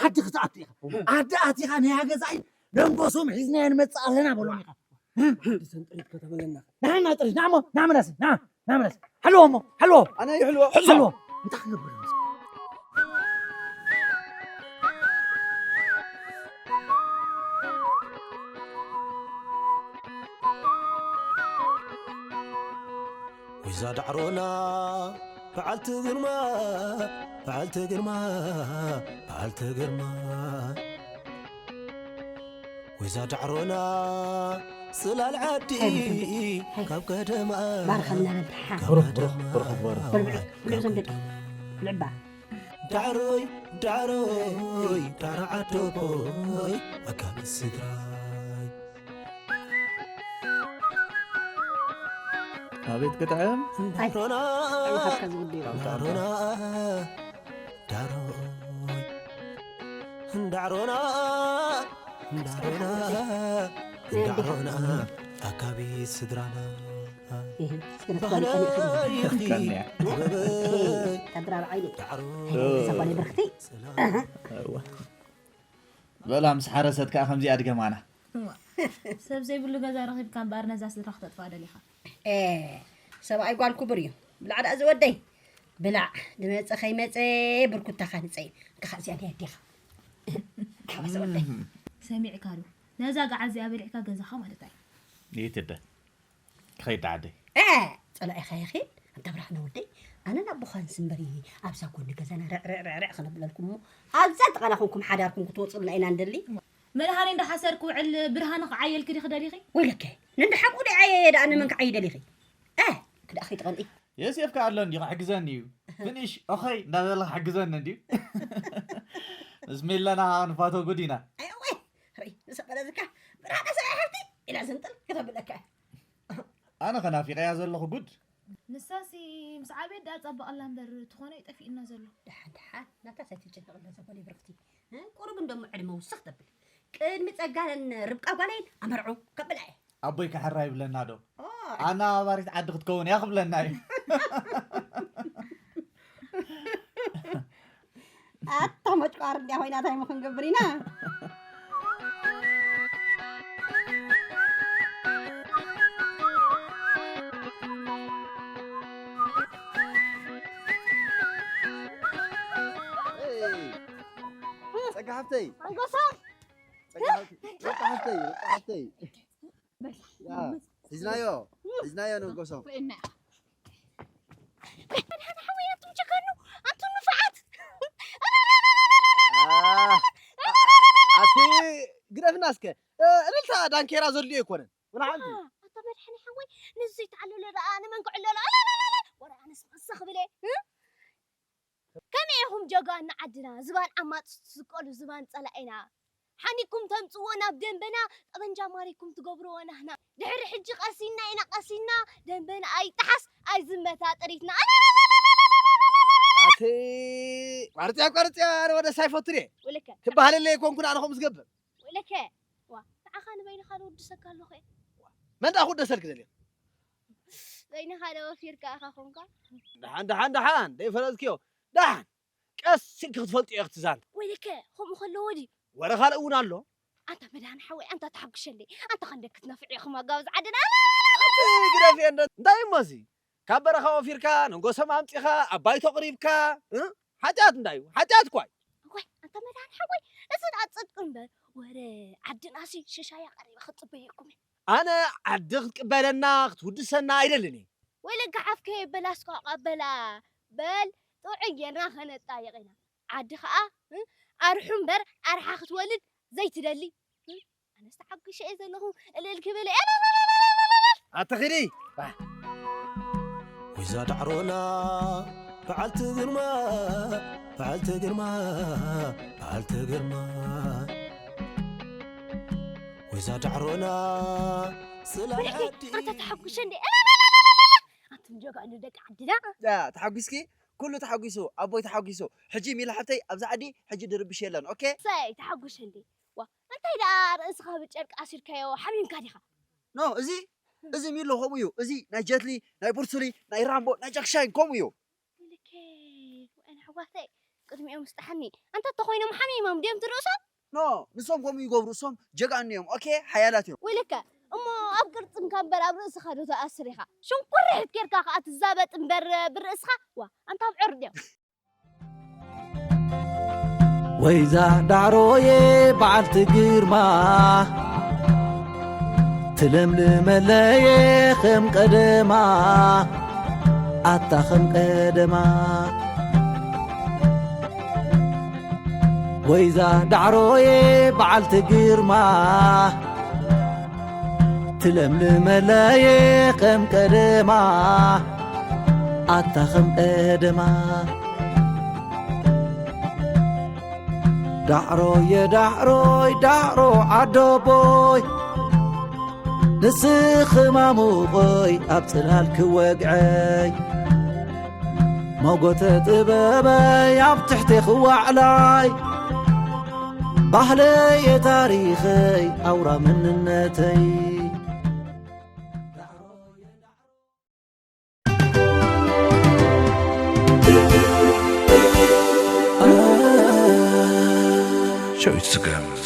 ዓዲ ክትኣቱ ኢኻ። ዓዲ ኣቲኻ ናይ ገዛኢ ደንጎሶም ሒዝናዮ ንመጽእ ኣለና በሎም ኢኻ። ሓንቲ ሰንጥሪት ከተበለና። ና፣ ና፣ ጥሪት፣ ና እሞ፣ ና ምለስ፣ ና፣ ና ምለስ። ሓልዎ እሞ፣ ሓልዎ። ኣነ ይሕልዎ። ሕዞ። ሓልዎ። እንታይ ክገብር እዩ? ወይዛ ዳዕሮና በዓልቲ ግርማ፣ በዓልቲ ግርማ፣ በዓልቲ ግርማ። ወይዛ ዳዕሮና ጽላል ዓዲ ካብ ቀደማ ባርኸና በል። ካብ ብሩኽ፣ ብሩኽ፣ ቀደማ ብሩኽ፣ ብሩኽ። ብልዕ፣ ብልዕ ዞም ደቂ። ብልዕባ። ዳዕሮይ፣ ዳዕሮይ፣ ዳዕሮ ዓዶቦይ፣ ኣካል ስድራይ። ኣቤት ክጥዕም። ኣይ፣ ዳዕሮና፣ ጥዕምኻ ዝውድዮ። ዳዕሮና፣ ዳዕሮይ፣ ዳዕሮና፣ ዳዕሮና፣ ዳዕሮና፣ ኣካቢ ስድራና። እህ፣ እስከ ነፍታሊ ባህላዊ ቀኒዕ። ይኽዲ ቀኒዕ። ጥበበይ። እህ፣ ተድራብ ዓይኒ። ዳዕሮ። እህ፣ ተሳፋሪ ብርኽቲ። እዋ። በላ ምስ ሓረሰት ከዓ ከምዚኣ ድገማና። እዋ። ሰብ ዘይብሉ ገዛ ረኺብካ እምበኣር ነዛ ስድራ ክተጥፍኣ ደሊኻ። ኤ፣ ሰብኣይ ጓል ክቡር እዩ። ብላዕ ደኣ ዝወደይ። ብላዕ፣ ዝመጸ ከይመጸ ብርኩታኻ ንጸይ። እንካ እዚኣ ናይ ኣዴኻ። ሓዋ ዝወደይ። ሰሚዕካ ዶ? ነዛ ገዓት እዚኣ በሊዕካ ገዛኻ ማለት ኣዩ። ይትደ። ክኸይድ ዓደይ። ኤ፣ ጸላኢኻ ይኺድ። ኣንታ ብርሃነ ወደይ፣ ኣነ ናብ ብዃንስ እምበር ኣብዛ ጎኒ ገዛና ርዕርዕርዕርዕ ክነብለልኩም እሞ፣ ኣብዛ ጥቓና ኮንኩም ሓዳርኩም ክትወጽኡልና ኢና ንደሊ። መድሃኔ እንዳሓሰር ክውዕል ብርሃነ ክዓየልኪ ዲኺ ደሊኺ? ወይለከ፣ ነንደሓቁ ደይ ዓየየ ደኣ ንመን ክዓይ ደሊኺ? እ፣ ክዳእኺ ትቐንኢ። የሴፍ ከኣ ኣሎ እንዲ ክሕግዘኒ እዩ። ፍንሽ ኦኸይ እንዳበለ ክሕግዘኒ እንድዩ። ምስ ሚለና ንፋቶ ጉድ ኢና። ኣይ፣ እወ፣ ርኢ፣ ንሰበረዝካ፣ ብርሃነ ሰብኣይ ሓፍቲ ኢላ ዝንጥል ከተብለካ። ኣነ ከናፊቐያ ዘለኹ ጉድ። ንሳሲ ምስ ዓብየት ደኣ ጸብቐላ እምበር፣ ትኾኖ እዩ ጠፊኡና ዘሎ። ደሓን፣ ደሓን፣ ናታ ሳይትጨነቕ እንዳ ዘበለ ብርኽቲ። እ፣ ቁሩብ እንደሞ ዕድመ ውስኽ ተብል። ቅድሚ ጸጋን ርብቃ ጓለይን ኣመርዑ ከብላ እየ። ኣቦይ ክሕራ ይብለና ዶ? ኦ። ኣነባባሪት ዓዲ ክትከውን እያ ክብለና እዩ። ኣታ መጭቋር እንዲያ ኮይና እንታይ ምኽንገብር ኢና? ኤይ፣ ጸጋ ሓፍተይ። ኣንጎሳ። ጸጋ ሓፍተይ፣ ጸጋ ሓፍተይ፣ ጸጋ ሓፍተይ። ያ፣ ሒዝናዮ፣ ሒዝናዮ ንንጎሶ። ርእና ኢኻ። መድሃን ሓወይ፣ ኣቱም ጀጋኑ፣ ኣቱም ንፉዓት። ኣ፣ ኣቲ ግደፍና እስከ። እ፣ እልልታ ዳንኬራ ዘድልዮ ኣይኮነን። ወላ ሓንቲ። ኣታ መድሃን ሓወይ፣ ንሱ ይተዓለሎ ደኣ ንመን ክዕለሎ? ኣላላላላ። ወረ ኣነስ መሰ ክብል እየ። እ? ከመይ ኢኹም ጀጋኑ ዓድና? ዝባን ዓማጽ ትስቀሉ፣ ዝባን ጸላኢና። ሓኒኩም ተምጽዎ ናብ ደንበና፣ ጠበንጃ ማሪኩም ትገብርዎ ናህና። ድሕሪ ሕጂ ቀሲና ኢና፣ ቀሲና፣ ደንበና ኣይጠሓስ፣ ኣይዝመታ ጥሪትና። ኣቲ፣ ቋርጽያ፣ ቋርጽያ፣ ኣነ ወደ ሳይፈቱ ድየ? ወለከ። ክበሃለለይ ኣይኮንኩን ኣነ ከምኡ ዝገብር። ወለከ። ዋ፣ ንዓኻ ንበይንኻ ዝውድሰካ ኣለኹ እየ። መን ደኣ ክውደሰልኪ ደሊኺ? በይንኻ ዶ ወፊርካ ኢኻ ኾንካ? ደሓን፣ ደሓን፣ ደሓን፣ ደይፈለጥክዮ። ደሓን፣ ቀስ ኢልኪ ክትፈልጥዮ ኢኺ ትዛን። ወይለከ፣ ከምኡ ከለዎ ድዩ? ወረ ካልእ እውን ኣሎ። ኣንታ መድሃን ሓወይ፣ ኣንታ ተሓጉሸለይ። ኣንታ ኸንደ ክትነፍዕ ኢኹም ኣጋብዝ ዓድና። ኣቲ ግደፍዮ እንዶ፣ እንታይ እሞ እዚ? ካብ በረኻ ወፊርካ፣ ነንጎሶም ኣምጺኻ፣ ኣብ ባይቶ ኣቕሪብካ፣ እ? ሓጢኣት እንታይ እዩ? ሓጢኣት እኳ እዩ። እዋይ፣ ኣንታ መድሃን ሓወይ፣ እዚ ደኣ ጽድቂ እምበር፣ ወረ ዓድናሲ ሽሻያ ቀሪባ ክትጽበየኩም እያ። ኣነ ዓዲ ክትቅበለና፣ ክትውድሰና ኣይደልን እየ። ወይለ ጋሓፍ ከየበላስ ኳ ቀበላ። በል፣ ጥዑይ ጌርና ከነጣይቕ ኢና። ዓዲ ኸኣ፣ እ፣ ኣርሑ እምበር ኣርሓ ክትወልድ ዘይትደሊ። እ፣ ኣነስ ተሓጒሸ እየ ዘለኹ፣ እልል ክብል እየ። ኣተ ኺዲ። ወይዛ ዳዕሮና፣ በዓልቲ ግርማ፣ በዓልቲ ግርማ፣ በዓልቲ ግርማ። ወይዛ ዳዕሮና፣ ጽላል ብልኪ፣ ዓዲ። ኣንታ ተሓጒሸ እንዴ? ኣቱም ጀጋኑ ደቂ ዓድና። ያ፣ ተሓጒስኪ? ኩሉ ተሓጒሱ፣ ኣቦይ ተሓጒሱ። ሕጂ ሚላ ሓብተይ፣ ኣብዛ ዓዲ ሕጂ ድርብሽ የለን፣ ኦኬ? ሰይ፣ ተሓጒሸ እንዴ? ዋ፣ እንታይ ደኣ ርእስኻ ብጨርቂ ኣሲርካዮ፣ ሓሚምካ ዲኻ? ኖ፣ እዚ፣ እዚ ሚሎ ከምኡ እዩ። እዚ ናይ ጀትሊ፣ ናይ ቡርሱሊ፣ ናይ ራምቦ፣ ናይ ጃክሻን ከምኡ እዩ። ልኬ፣ ወአን ኣሕዋተይ፣ ቅድሚኦም ስጣሓኒ። ኣንተ ተኾይኖም ሓሚሞም ድዮም ትርእሶም? ኖ፣ ንሶም ከምኡ ይገብሩ፣ እሶም ጀጋኑ እዮም። ኦኬ፣ ሓያላት እዮም። ወይለከ፣ እሞ ኣብ ቅርጽንካ እምበር ኣብ ርእስኻ ዶ ትኣስር ኢኻ? ሽንኩርሕት ጌርካ ከኣ ትዛበጥ እምበር ብርእስኻ? ዋ፣ ኣንታ ኣብ ዕርዲ እዮም። ወይዛ ዳዕሮየ በዓልቲ ግርማ፣ ትለምልመለየ ከም ቀደማ። ኣታ ከም ቀደማ ወይዛ ዳዕሮየ በዓልቲ ግርማ ትለምልመለየ ከም ቀደማ ኣታ ከም ቀደማ ዳዕሮየ ዳዕሮይ ዳዕሮ ዓዶቦይ ንስኺ ማሙቐይ ኣብ ጽላል ክወግዐይ ሞጎተ ጥበበይ ኣብ ትሕቴኺ ዋዕላይ ባህለየ ታሪኸይ ኣውራ መንነተይ ሸዊት ስገም